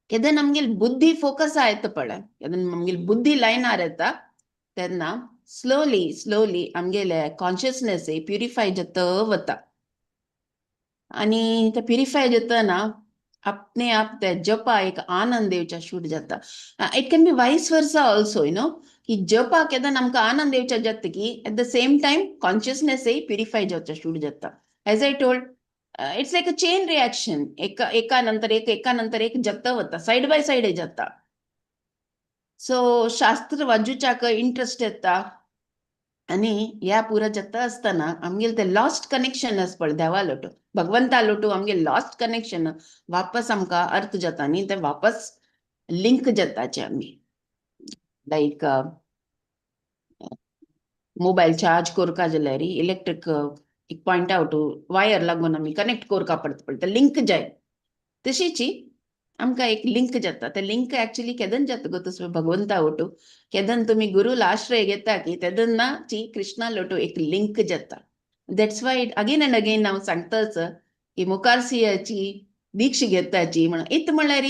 केन्ना आमगेली बुद्धी फोकस येता पळय, केन्ना आमगेली बुद्धी लायनार येता तेन्ना स्लोली स्लोली आमगेले कॉन्शियसनेस प्युरिफाय जाता वता. आनी ते प्युरिफाय जातना अपने आप ते जपा एक आनंद येवच्या शूट जाता. It can be vice versa also, you know, की जपा केन्ना आमकां आनंद येवच्या जाता की at the same time कॉन्शियसनेसय purify जावच्या शूट जाता. As I told, it's like a chain reaction, एका एका नंतर एक एका नंतर एक जाता वता, सायड बाय सायड जाता. सो शास्त्र वाचुच्याक इंट्रस्ट येता आनी ह्या पुरा जाता आसतना आमगेले ते लॉस्ट कनेक्शन आसा पळय देवा लोटू भगवंता लोटू आमगे लॉस्ट कनेक्शन वापस आमकां अर्थ जाता न्ही, ते वापस लिंक जाताचे आमी. लायक मोबायल चार्ज करपा जाल्यार इलेक्ट्रीक एक पॉयंट आवट वायर लागून आमी कनेक्ट करपा पडटा पळय, ते लिंक जाय. तशीची आमकां एक लिंक जाता. ते लिंक एक्चुअली केदन जाता गो तसो भगवंता वटू केदन तुमी गुरूला आश्रय घेता की तेदनाची कृष्णा लोटू एक लिंक जाता. That's why again and again हांव सांगताच की मुखारसियाची दीक्षा घेताची म्हणून. इत म्हणल्यार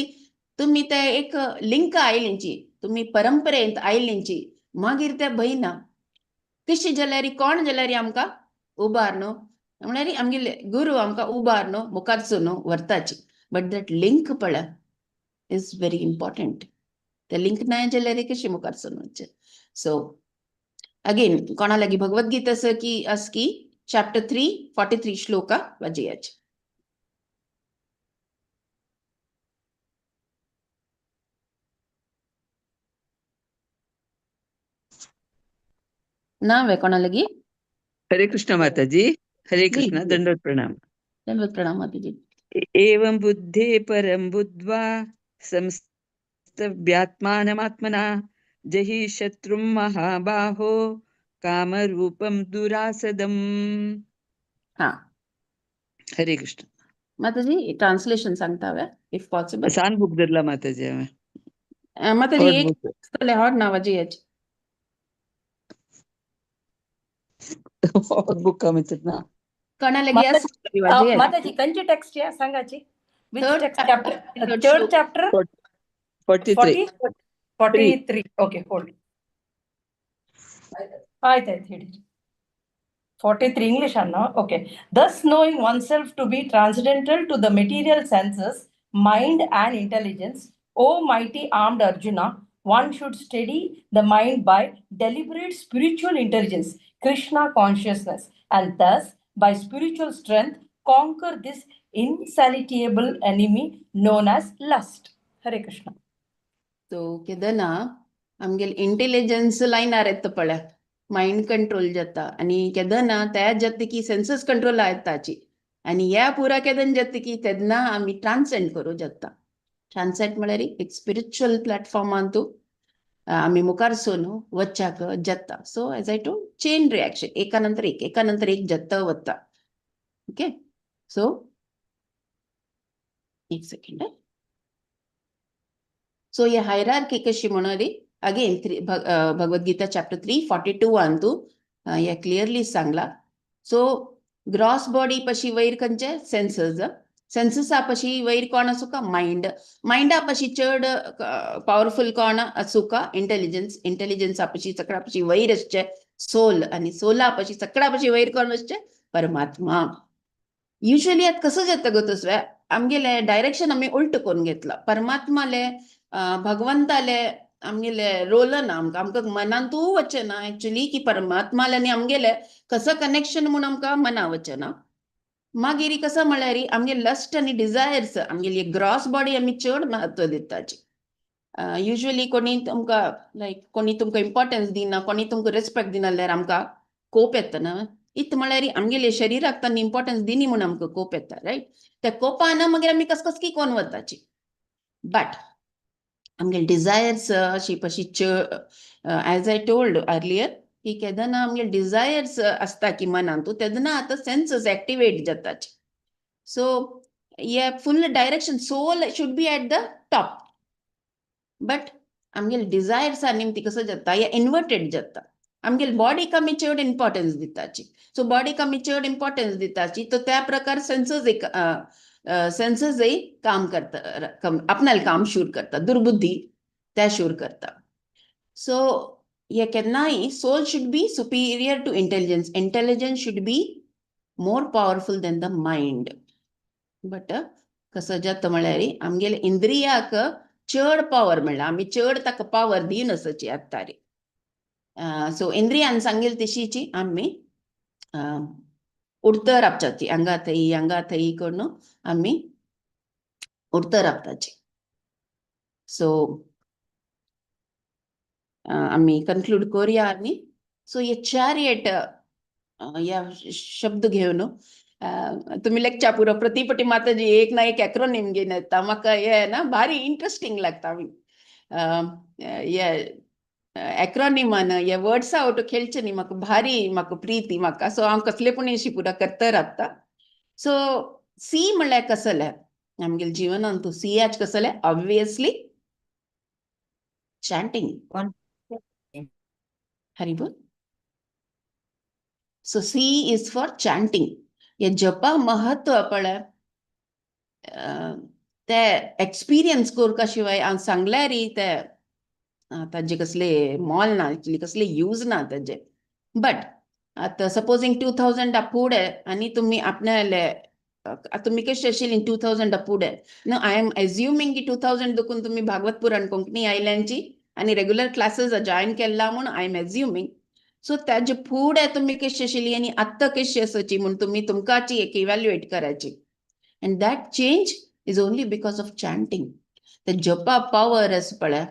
तुमी ते एक लिंक आयलींची, तुमी परंपरेंत आयलींची, मागीर ते भंय ना. कशी जाल्यार कोण जाल्यार आमकां उबार न्हू, म्हणल्यार आमगेले गुरू आमकां उबार न्हू मुखारचो न्हू व्हरताची. बट that link पळय is very important. ते लिंक ना जाल्यार कशी मुखार वचचें. सो अगेन कोणा लागीं भगवद्गीता आसा की आस की चॅप्टर 3 43 श्लोका वाजयाचे. ना वे कोणा लागीं? हरे कृष्ण माताजी, हरे जी कृष्ण, दंडवत प्रणाम. दंडवत प्रणाम माताजी. एवं बुद्धे परं बुद्ध्वा संस्तभ्यात्मानमात्मना जहि शत्रुं महाबाहो कामरूपं दुरासदम्. हा हरे कृष्ण. माताजी ट्रान्सलेशन सांगता वे if possible? सान बुक धरला माताजी हांवें. माताजी हॉट एक बुक. हॉट ना वाजयाचे. हॉट बुक म्हणतात ना. कोणा लागीं आसा वाजयाचे. माताजी खंयची टेक्स्ट या सांगाची? Which Third text chapter, chapter? Third third shloka. Chapter 43. 43. Okay, hold. ಆಯ್ತಾಯ್ತು ಹೇಳಿ. 43 English Anna. Okay. Thus knowing oneself to be transcendental to the material senses, mind and intelligence, O mighty armed Arjuna, one should steady the mind by deliberate spiritual intelligence, Krishna consciousness, and thus by spiritual strength conquer this insatiable enemy known as lust. Hare Krishna. So केदना आमगेले intelligence लायनार येता पळय, mind control जाता आनी केदना त्या जाता की census control येताची आनी ह्या पुरा केदन जाता की तेन्ना आमी ट्रान्सेंड करूं जाता. ट्रान्सेंड म्हळ्यार एक स्पिरिच्युअल प्लॅटफॉर्मान तूं आमी मुखार सोन वच्चाक जाता. So as I told, chain reaction एका नंतर एक एका नंतर एक जाता वता. ओके, सो एक सेकंड. सो ही हायरार्की कशी म्हणली again three Bhagavad Gita chapter 3 42 Antu हे क्लियरली सांगला. सो ग्रॉस बॉडी पशी वयर खंयचे सेन्सस, सेन्ससा पशी वयर कोण आसूका मायंड, मायंडा पशी चड पावरफुल कोण आसूका इंटेलिजन्स, इंटेलिजन्सा पशी सगळ्या पशी वयर आसचे सोल आनी सोला पशी सगळ्या पशी वयर कोण आसचे परमात्मा. युजली आतां कसं जाता गो तसवें आमगेले डायरेक्शन आमी उल्ट करून घेतला. परमात्माले भगवंताले आमगेले रोल ना आमकां, आमकां मनांतू वचना एक्चुली की परमात्माले आनी आमगेले कसं कनेक्शन म्हूण आमकां मना वचना. मागीर कसं म्हळ्यार आमगे लस्ट आनी डिजायर्स, आमगेली ग्रॉस बॉडी आमी चड महत्व दिताची. युजली कोणी तुमकां लायक कोणी तुमकां इम्पॉर्टन्स दिना, कोणी तुमकां रेस्पेक्ट दिना जाल्यार आमकां कोप येता ना. इत म्हळ्यार आमगेले शरिराक तांणी इम्पॉर्टन्स दिनी म्हूण आमकां कोप येता, रायट? त्या कोपान मागीर आमी कसकसकी कोन वताची. बट आमगेले डिजायर्स अशी पशी एज I told earlier की केदना आमगे डिजायर्स आसता की मनांतू, तेन्ना आतां सेन्सीस एक्टिवेट जाताची. सो हे full direction, soul should be at the top, but आमगेले डिजायर्स निमती कसो जाता, हे इन्वर्टेड जाता. आमगेले बॉडीक आमी चड इम्पॉर्टन्स दिताची. सो बॉडीक आमी चड इम्पॉर्टन्स दिताची, तर त्या प्रकार सेन्सस एक सेन्ससय काम करता, आपणाले काम सुरू करता, दुर्बुद्धी त्या सुरू करता. सो हे केन्नाय soul should be superior to intelligence, intelligence should be more powerful than the mind. But कसं जाता म्हळ्यार आमगेले इंद्रियाक चड पावर म्हणल्यार आमी चड ताका पावर दिनासची आत्तां. सो इंद्रियान सांगेल तशीची आमी उडत राबचाची, हांगा थंय हांगा थंय करून आमी उडत राबताची. सो आमी कन्क्लूड करूया. आनी सो हे चॅरियट ह्या शब्द घेवन तुम्ही लेक्चा पुरो प्रतिपटी माताजी एक ना एक एक्रोनिम घेवन येता. म्हाका हे ना भारी इंट्रस्टींग लागता. हे एक्रोनिमान हे वर्ड्सा आवट खेळचे न्ही, म्हाका भारी म्हाका प्रिती म्हाका. सो हांव कसले पूण अशी पुरा करता रावता. सो सी म्हणल्यार कसलें आमगेले जिवनांत सी एच कसलें? Obviously chanting. हरी बोल. So C is for chanting. हे जपा महत्व पळय, ते एक्सपिरियन्स करका शिवाय हांव सांगल्यार ते ताजे कसले मोल ना, एक्चुली कसले यूज ना ताजे. बट आतां सपोजींग 2000 फुडें आनी तुमी आपणाले तुमी कशी आशिल्ली 2000 फुडें न्हू? I am assuming की 2000 देखून तुमी भागवत पुराण कोंकणी आयल्यांची आनी रेगुलर क्लासीस जॉयन केला म्हूण I am assuming. सो ताजे फुडें तुमी कशी आशिल्ली आनी आत्तां कशी आसाची म्हूण तुमी तुमकांची एक इव्हॅल्युएट करायची, and that change is only because of chanting. ते जपा पावर आसा पळय,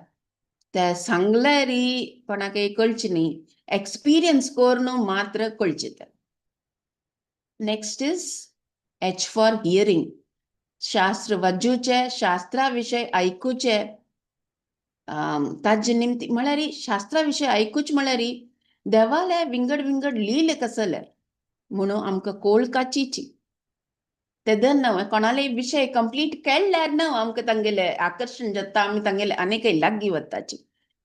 ते सांगल्यार कोणाकय कळचें न्ही, एक्सपिरियन्स करून मात्र कळचें तें. Next is H for hearing. शास्त्र वाचूचें, शास्त्रा विशय आयकुचें. ताजे निमती म्हळ्यार शास्त्रा विशय आयकूच म्हळ्यार देवाले विंगड विंगड लीले कसले म्हणून आमकां कोळकाचीची. तेदन कोणाले विशय कंप्लीट केल्यार न्हू आमकां तांगेले आकर्शण जाता, आमी तांगेले आनीकय लागीं वताची.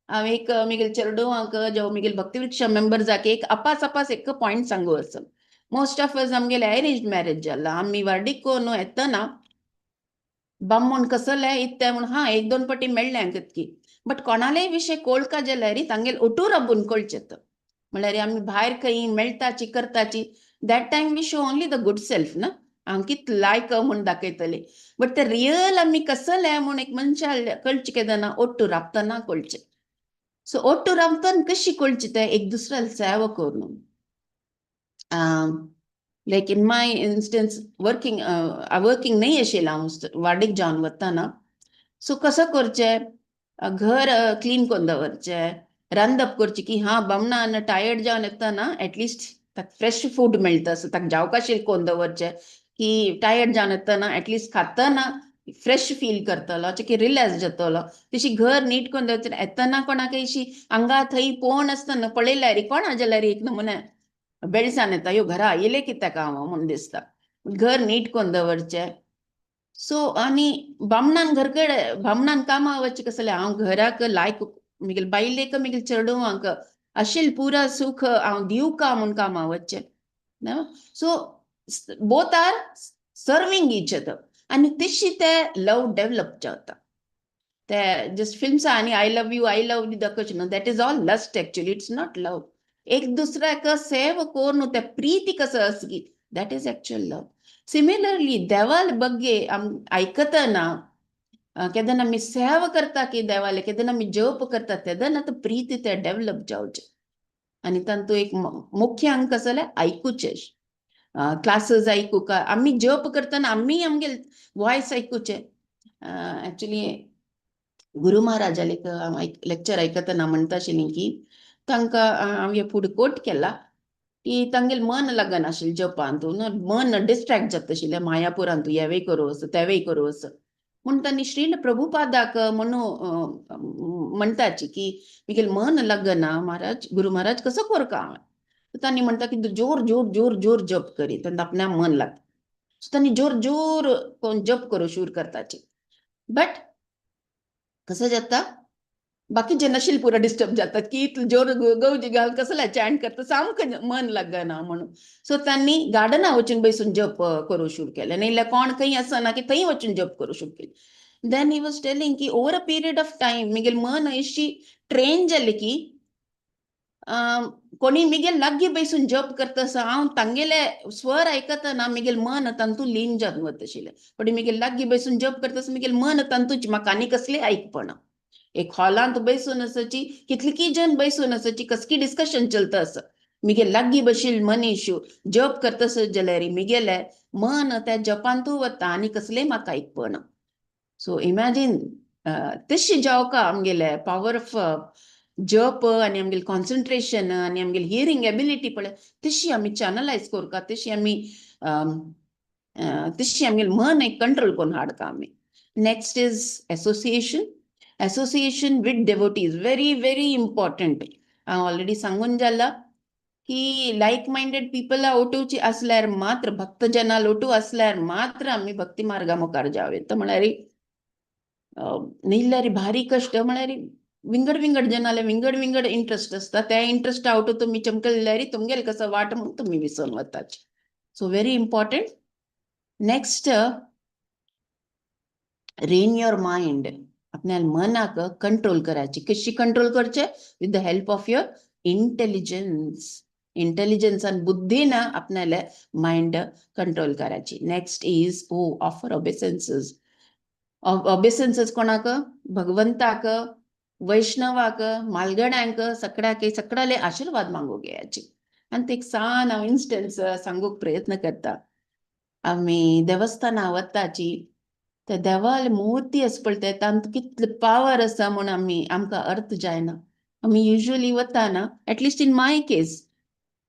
हांव एक मिगेल चेडवांक जो मिगेल भक्तिवृक्ष मेंबर्साक एक अपास अपास एक पॉयंट सांगू आसा. मोस्ट ऑफ अस आमगेले अरेंज मॅरेज जाला. आमी व्हडीक कोन्न येतना बामण कसले इत्ते म्हूण हा एक दोन पटी मेळ्ळें तितकी, बट कोणालेय विशय कोळका जाल्यार तांगेले ओटू राबून कळचें. म्हळ्यार आमी भायर खंय मेळटाची करताची, that time we show only the good self ना, हांव कित लायक म्हूण दाखयतली. बट ते रियल आमी कसले म्हूण एक मनशा कळचें केदना ओट्टू राबतना कळचें. सो ओट्टू राबतना कशी कळचें तें? एक दुसऱ्याला सेवा करून. Like in my instance, working working न्ही आशिल्लें हांव, वाडीक जावन वतना. सो कसो करचें? घर क्लीन करून दवरचें, रांदप करचें की हा बामणान टायर्ड जावन येतना एटलिस्ट ताका फ्रेश फूड मेळटा, सो ताका जावकाशील करून दवरचें की टायर्ड जावन येतना एटलिस्ट खातना फ्रेश फील करतलो, अशें की रिलॅक्स जातलो. तशी घर नीट करून दवरचें. येतना कोणाकय अशी हांगा थंय पळोवन आसतना पळयल्यार कोणा जाल्यार एक नमुने बेळसान येता, यो घरा येयलें कित्याक हांव म्हूण दिसता. घर नीट करून दवरचें. सो आनी बामणान घर कडेन बामणान कामां वचचें कसलें, हांव घराक लायक मिगेल बायलेक मिगेल चेडवांक आशिल्लें पुरा सुख हांव दिवका म्हूण कामां वचचें. So both are serving each other आनी तशी ते लव डेवलप जाता. ते जस्ट फिल्म्स आनी I love you, I love you दाखोवचें न्हू, that is all lust actually, it's not love. एक दुसऱ्याक सेव करून ते प्रीती कसो आसली, that is actual love. Similarly देवाल बग्गे आम आयकतना केन्ना आमी सेवा करता की देवाले, केन्ना आमी जप करता, तेन्ना तो प्रीती ते डेवलप जावचे. आनी तांतू एक मुख्य अंग कसो जाल्यार आयकुचें, क्लासीस आयकूका. आमी जप करतना आमी आमगे वॉयस आयकुचें. एक्चुली गुरु महाराजाले लेक्चर आयकतना म्हणटा आशिल्ली की तांकां हांवें फुडें कोट केला की तांगेलें मन लागनाशिल्लें जपांत, मन डिस्ट्रॅक्ट जाता आशिल्लें मायापुरांत, हेंवूय करूं असो तेंवूय करूं असो. म्हूण तांणी श्रील प्रभुपादाक म्हणून म्हणटाची की मिगेलें मन लागना महाराज, गुरु महाराज, कसो करूं हांवें? तांणी म्हणटा की जोर जोर जोर जोर जप करी, तेन्ना आपल्या मन लागता. सो तांणी जोर जोर कोण जप करूं सुरू करताची. बट कसं जाता, बाकीचे नाशिल्ले पुरा डिस्टर्ब जातात की इतलो जोर गवजी घाल कसले चॅन्ट करता, सामकें मन लागना म्हणून. सो तांणी गार्डना वचून बसून जप करूं सुरू केलें. नाजाल्यार कोण खंय आसना की थंय वचून जप करूं सुरू केलें. Then he was telling की over a period of time Miguel मन अशी ट्रेन जाली की कोणी मिगेल लागीं बसून जप करता आसा, हांव तांगेले स्वर आयकतना मिगेल मन तांतू लीन जावन वता आशिल्लें. पण मिगेल लागीं बसून जप करता आसा, मिगेल मन तांतूच, म्हाका आनी कसलें आयकपणा. एक हॉलांत बसून आसाची, कितलीं जन बसून आसाची, कसकी डिस्कशन चलता आसा, मिगेल लागीं बशिल्ल मनीस जप करता आसत जाल्यार मिगेले मन त्या जपांतू वता आनी कसलें म्हाका आयकपणा. सो इमॅजीन, तशी जावका आमगेले पावर ऑफ जप आनी आमगेलें कॉन्सन्ट्रेशन आनी आमगेली हियरींग एबिलिटी पळय, तशी आमी चॅनलायज करका, तशी आमगेलें मन एक कंट्रोल करून हाडका आमी. Next is association. Association with devotees very very important. हांव ऑलरेडी सांगून जाला की लायक मायंडेड पिपला ओटूची असल्यार मात्र, भक्तजना लोटू असल्यार मात्र आमी भक्ती मार्गा मुखार जावं येता. म्हळ्यार नाल्यार भारी कश्ट. म्हळ्यार विंगड विंगड जनाले विंगड विंगड इंट्रस्ट आसता. त्या इंट्रस्ट आवट तुमी चमकल्यार तुमगेले कसो वाट म्हूण तुमी विसरून वताची. So very important. Next, rein your mind. आपल्या मनाक कंट्रोल करायची. कशी कंट्रोल करचे? With the help of your intelligence. Intelligence आणि बुद्धीनं आपल्याला माइंड कंट्रोल करायची. Next is oh offer obeisances. Obeisances कोणाक? भगवंताक, वैष्णवाक, मालगड्यांक, सगळ्याक, सगळ्याले आशीर्वाद मागू घ्यायची. आनी ते एक सान हांव इन्स्टन्स सांगूंक प्रयत्न करता. आमी देवस्थाना वताची, त्या देवाले मूर्ती आसा पळय, ते तांकां कितले पावर आसा म्हूण आमी आमकां अर्थ जायना. आमी युजली वताना, एटलिस्ट इन my case,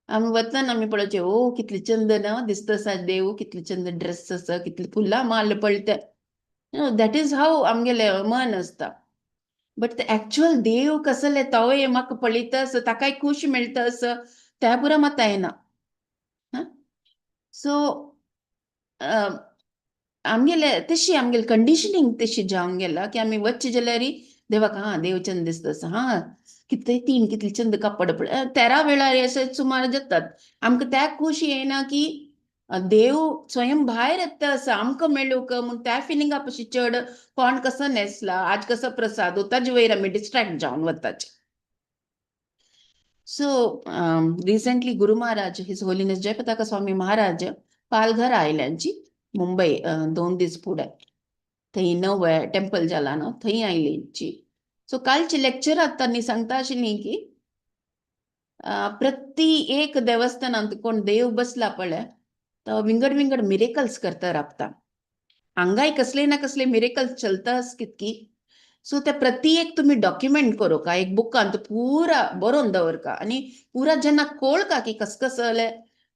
आमी वताना आमी पळोवचे, ओ कितले चंद ना दिसता आसा देव, कितले चंद ड्रेस आसा, कितले फुलां माल पळयता. That is हाव आमगेलें मन आसता. बट ते एक्चुअल देव कसले, तोय म्हाका पळयता आसा, ताकाय खूश मेळटा आसा, त्या पुरा मात येना. सो आमगेले तशी आमगेले कंडिशनिंग तशी जावन गेला की आमी वचचे जाल्यार देवाक, हा देव चंद दिसता आसा, हा कितले तीन कितले चंद कपडे पळय, तेरा वेळार अशे सुमार जातात. आमकां त्या खुशी येना की देव स्वयं भायर येता आसा आमकां मेळूंक म्हूण. त्या फिलिंगा पशी चड कोण कसो न्हेसला, आज कसो प्रसाद, ताजे वयर आमी डिस्ट्रॅक्ट जावन वताचे. So recently Guru Maharaj, his holiness Jayapataka Swami Maharaj Palghar आयल्यांची Mumbai, 2 दीस फुडें थंय नवें टेम्पल जाला न्हू, थंय आयल्यांची. सो कालचे लेक्चरात तांणी सांगता आशिल्ली की प्रति एक देवस्थानांत कोण देव बसला पळय, तो विंगड विंगड मिरेकल्स करता राबता. हांगाय कसले ना कसले मिरेकल्स चलता कितकी. सो त्या प्रति एक तुम्ही डॉक्युमेंट करू का, एक बुकांत पुरा बरोवन दवरका आनी पुरा जेन्ना कळका की कस कसले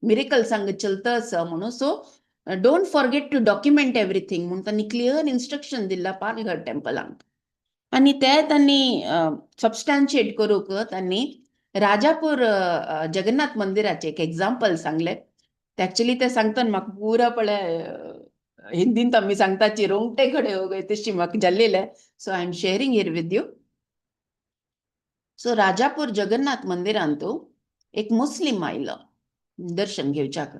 मिरेकल्स हांगा चलता आसा म्हणून. So don't forget to document everything म्हूण तांणी क्लियर इन्स्ट्रक्शन दिल्ला पालघर टेम्पलांक. आनी ते तांणी सबस्टॅन्शिएट करूंक तांणी राजापूर जगन्नाथ मंदिराचे एक एग्जाम्पल सांगले. ते एक्चुअली ते सांगतना म्हाका पुरा पळय, हिंदीन आमी सांगताची, रोंगटे खडे हो गए, तशी म्हाका जाल्लेले. So I am sharing here with you. So Rajapur Jagannath मंदिरांत एक मुस्लीम आयलो दर्शन घेवच्याक.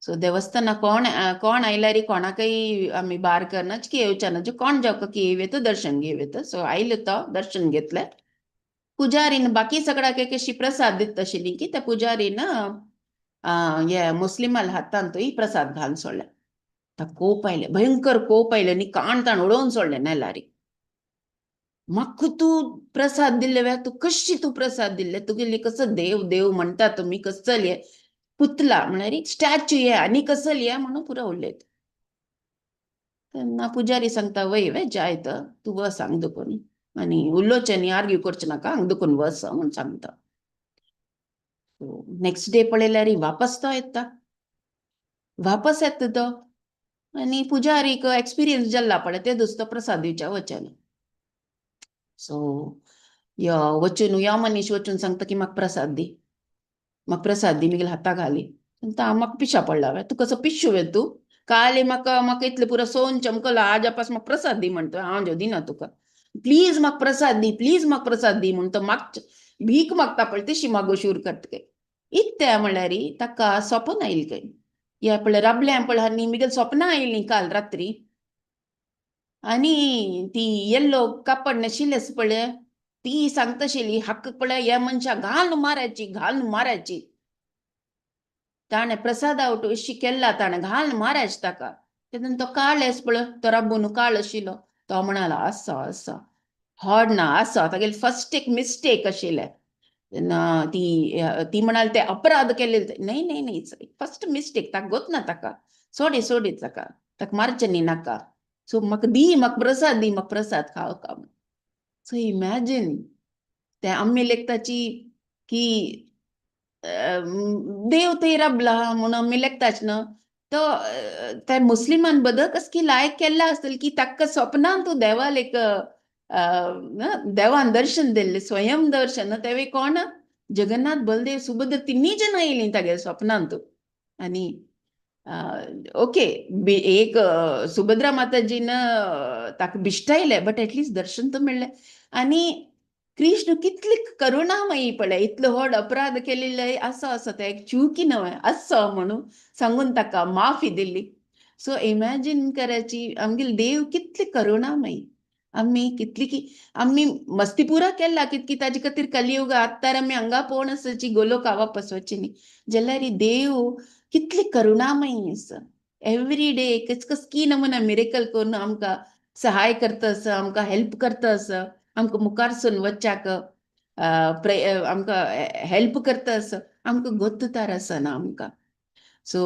सो देवस्थाना कोण कोण आयल्यार कोणाकय आमी बार करना की येवच्या ना, कोण जावका की येत दर्शन घेव. सो आयलो तो, दर्शन घेतले. पुजारीन बाकी सगळ्याक कशी प्रसाद दिता आशिल्ली की त्या पुजारीन हे मुस्लिमाल हातांतूय प्रसाद घालून सोडले. ताका कोप आयलें, भयंकर कोप आयलें आनी काण ताण उडोवन सोडलें नेलारी. म्हाका तूं प्रसाद दिल्ले वे, तूं कशी तूं प्रसाद दिल्ले, तुगेली कसो देव देव म्हणटा तुमी, कसल हे पुतला म्हळ्यार एक स्टॅच्यू हे आनी कसल हे म्हणून पुरो उलयत. तेन्ना पुजारी सांगता, वय वे जाय तर तूं वस हांग दुकून आनी उलोवचें न्ही, आर्ग्यू करचें नाका, हांग दुकून वस म्हूण सांगता. नेक्स्ट डे पळयल्यार वापस तो येता, वापस येता तो आनी पुजारीक एक्सपिरियन्स जाल्ला पळय ते दुसरो प्रसाद दिवच्या वचन. सो यो वचून यो मनीस वचून सांगता की म्हाका प्रसाद दी, म्हाका प्रसाद दी, म्हगेल्या हाता घाली. सांगता म्हाका पिशा पडला वे, तूं कसो पिशू वे तूं, काल म्हाका म्हाका इतलें पुरो सोन चमकलो, आज पास म्हाका प्रसाद दी म्हणटा, हांव जो दिना तुका, प्लीज म्हाका प्रसाद दी, प्लीज म्हाका प्रसाद दी म्हूण तो मागच भीक मागता पळय तशी मागो शूर करता. इत्या म्हळ्यार ताका सपन आयलें खंय, हे पळय राबलें पळय आनी म्हगेलें सपनां आयलीं काल रात्री, आनी ती येल्लो कापड न्हेशिल्लें पळय ती सांगता आशिल्ली हक्क पळय ह्या मनशाक घालून मारायची, घालून मारायची, ताणें प्रसाद आवट अशी केल्ला, ताणें घालून मारायची ताका. तेन्ना तो काळ आस पळय तो राबून काळ आशिल्लो, तो म्हणालो आसा आसा हॉड ना आसा, तागेली फर्स्ट एक मिस्टेक आशिल्लें. तेन्ना ती ती म्हणाली ते अपराध केल्ले, न्हय न्हय न्हय फर्स्ट मिस्टेक ताका गोत ना, ताका सोडी सोडी ताका, ताका मारचें न्ही नाका, सो म्हाका दी, म्हाका प्रसाद दी, म्हाका प्रसाद खाव खाव. सो इमॅजीन ते आमी लेखताची की देव थंय राबला म्हणून आमी लेखताच न्हू, तो त्या मुस्लिमान बदल कसकी लायक केल्ला आसतली की ताका स्वप्नान तूं देवाल एक देवान दर्शन दिल्लें, स्वयं दर्शन, तेवे कोण जगन्नाथ बलदेव सुभद्र तिन्ही जणां येयलीं तागेल्या स्वप्नान तूं. आनी ओके एक सुभद्रा माताजीन ताका बिश्टायलें, बट एटलिस्ट दर्शन तर मेळ्ळें. आनी कृष्ण कितली करुणामयी पळय, इतलो व्हड अपराध केलेले आसा आसा ते एक चुकी न्हय आसा म्हणून सांगून ताका माफी दिली. सो इमॅजीन करायची आमगेले देव कितली करुणामयी, आमी कितली की आमी मस्ती पुरा केला कितकी ताजे खातीर कलियुग आत्तार आमी हांगा पळोवन आसाची गोलोका वापस वचची न्ही, जाल्यार देव कितली करुणामयी आसा, एवरी डे कस कसकी नमुना मिरेकल करून आमकां सहाय करता आसा, आमकां हेल्प करता आसा, आमकां मुखारसून वच्चाक आमकां हेल्प करता आसा, आमकां गोत्ततार आसना आमकां. सो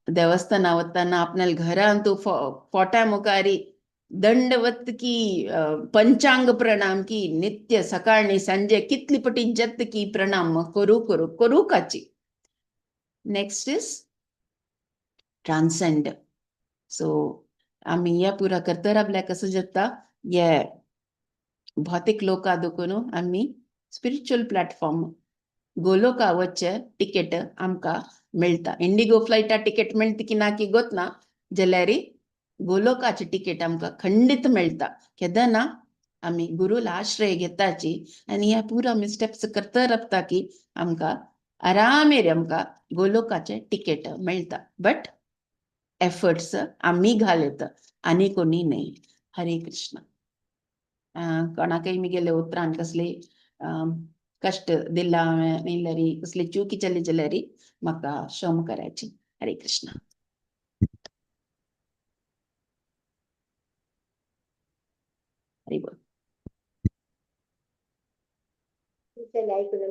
देवस्थाना वतना आपणाल्या घरांत तूं फोट्या मुखारी दंडवत की पंचांग प्रणाम की नित्य सकाळी सांजे कितली पटी जत की प्रणाम करू करू करू काची. Next is transcend. सो आमी हे पुरा करता रावल्या कसो जाता, हे भौतीक लोका देखून आमी स्पिरिच्युअल प्लॅटफॉर्म गोलोका वचचे टिकेट आमकां मेळटा. इंडिगो फ्लायटा टिकेट मेळटा की ना की गोत ना, जाल्यार गोलोकाची टिकेट आमकां खंडीत मेळटा. केन्ना आमी गुरूला आश्रय घेताची आनी ह्या पुरा आमी स्टेप्स करता रावता की आमकां आरामेर आमकां गोलोकाचे टिकेट मेळटा. बट एफर्ट्स आमी घालत आनी कोणी न्हय. हरे कृष्ण. कोणाकय म्हगेले उतरान कसले कश्ट दिला हांवें नाल्यार कसली चुकी जाली जाल्यार म्हाका क्षम करायची. हरे कृष्ण. हरी बोल. ऐकून.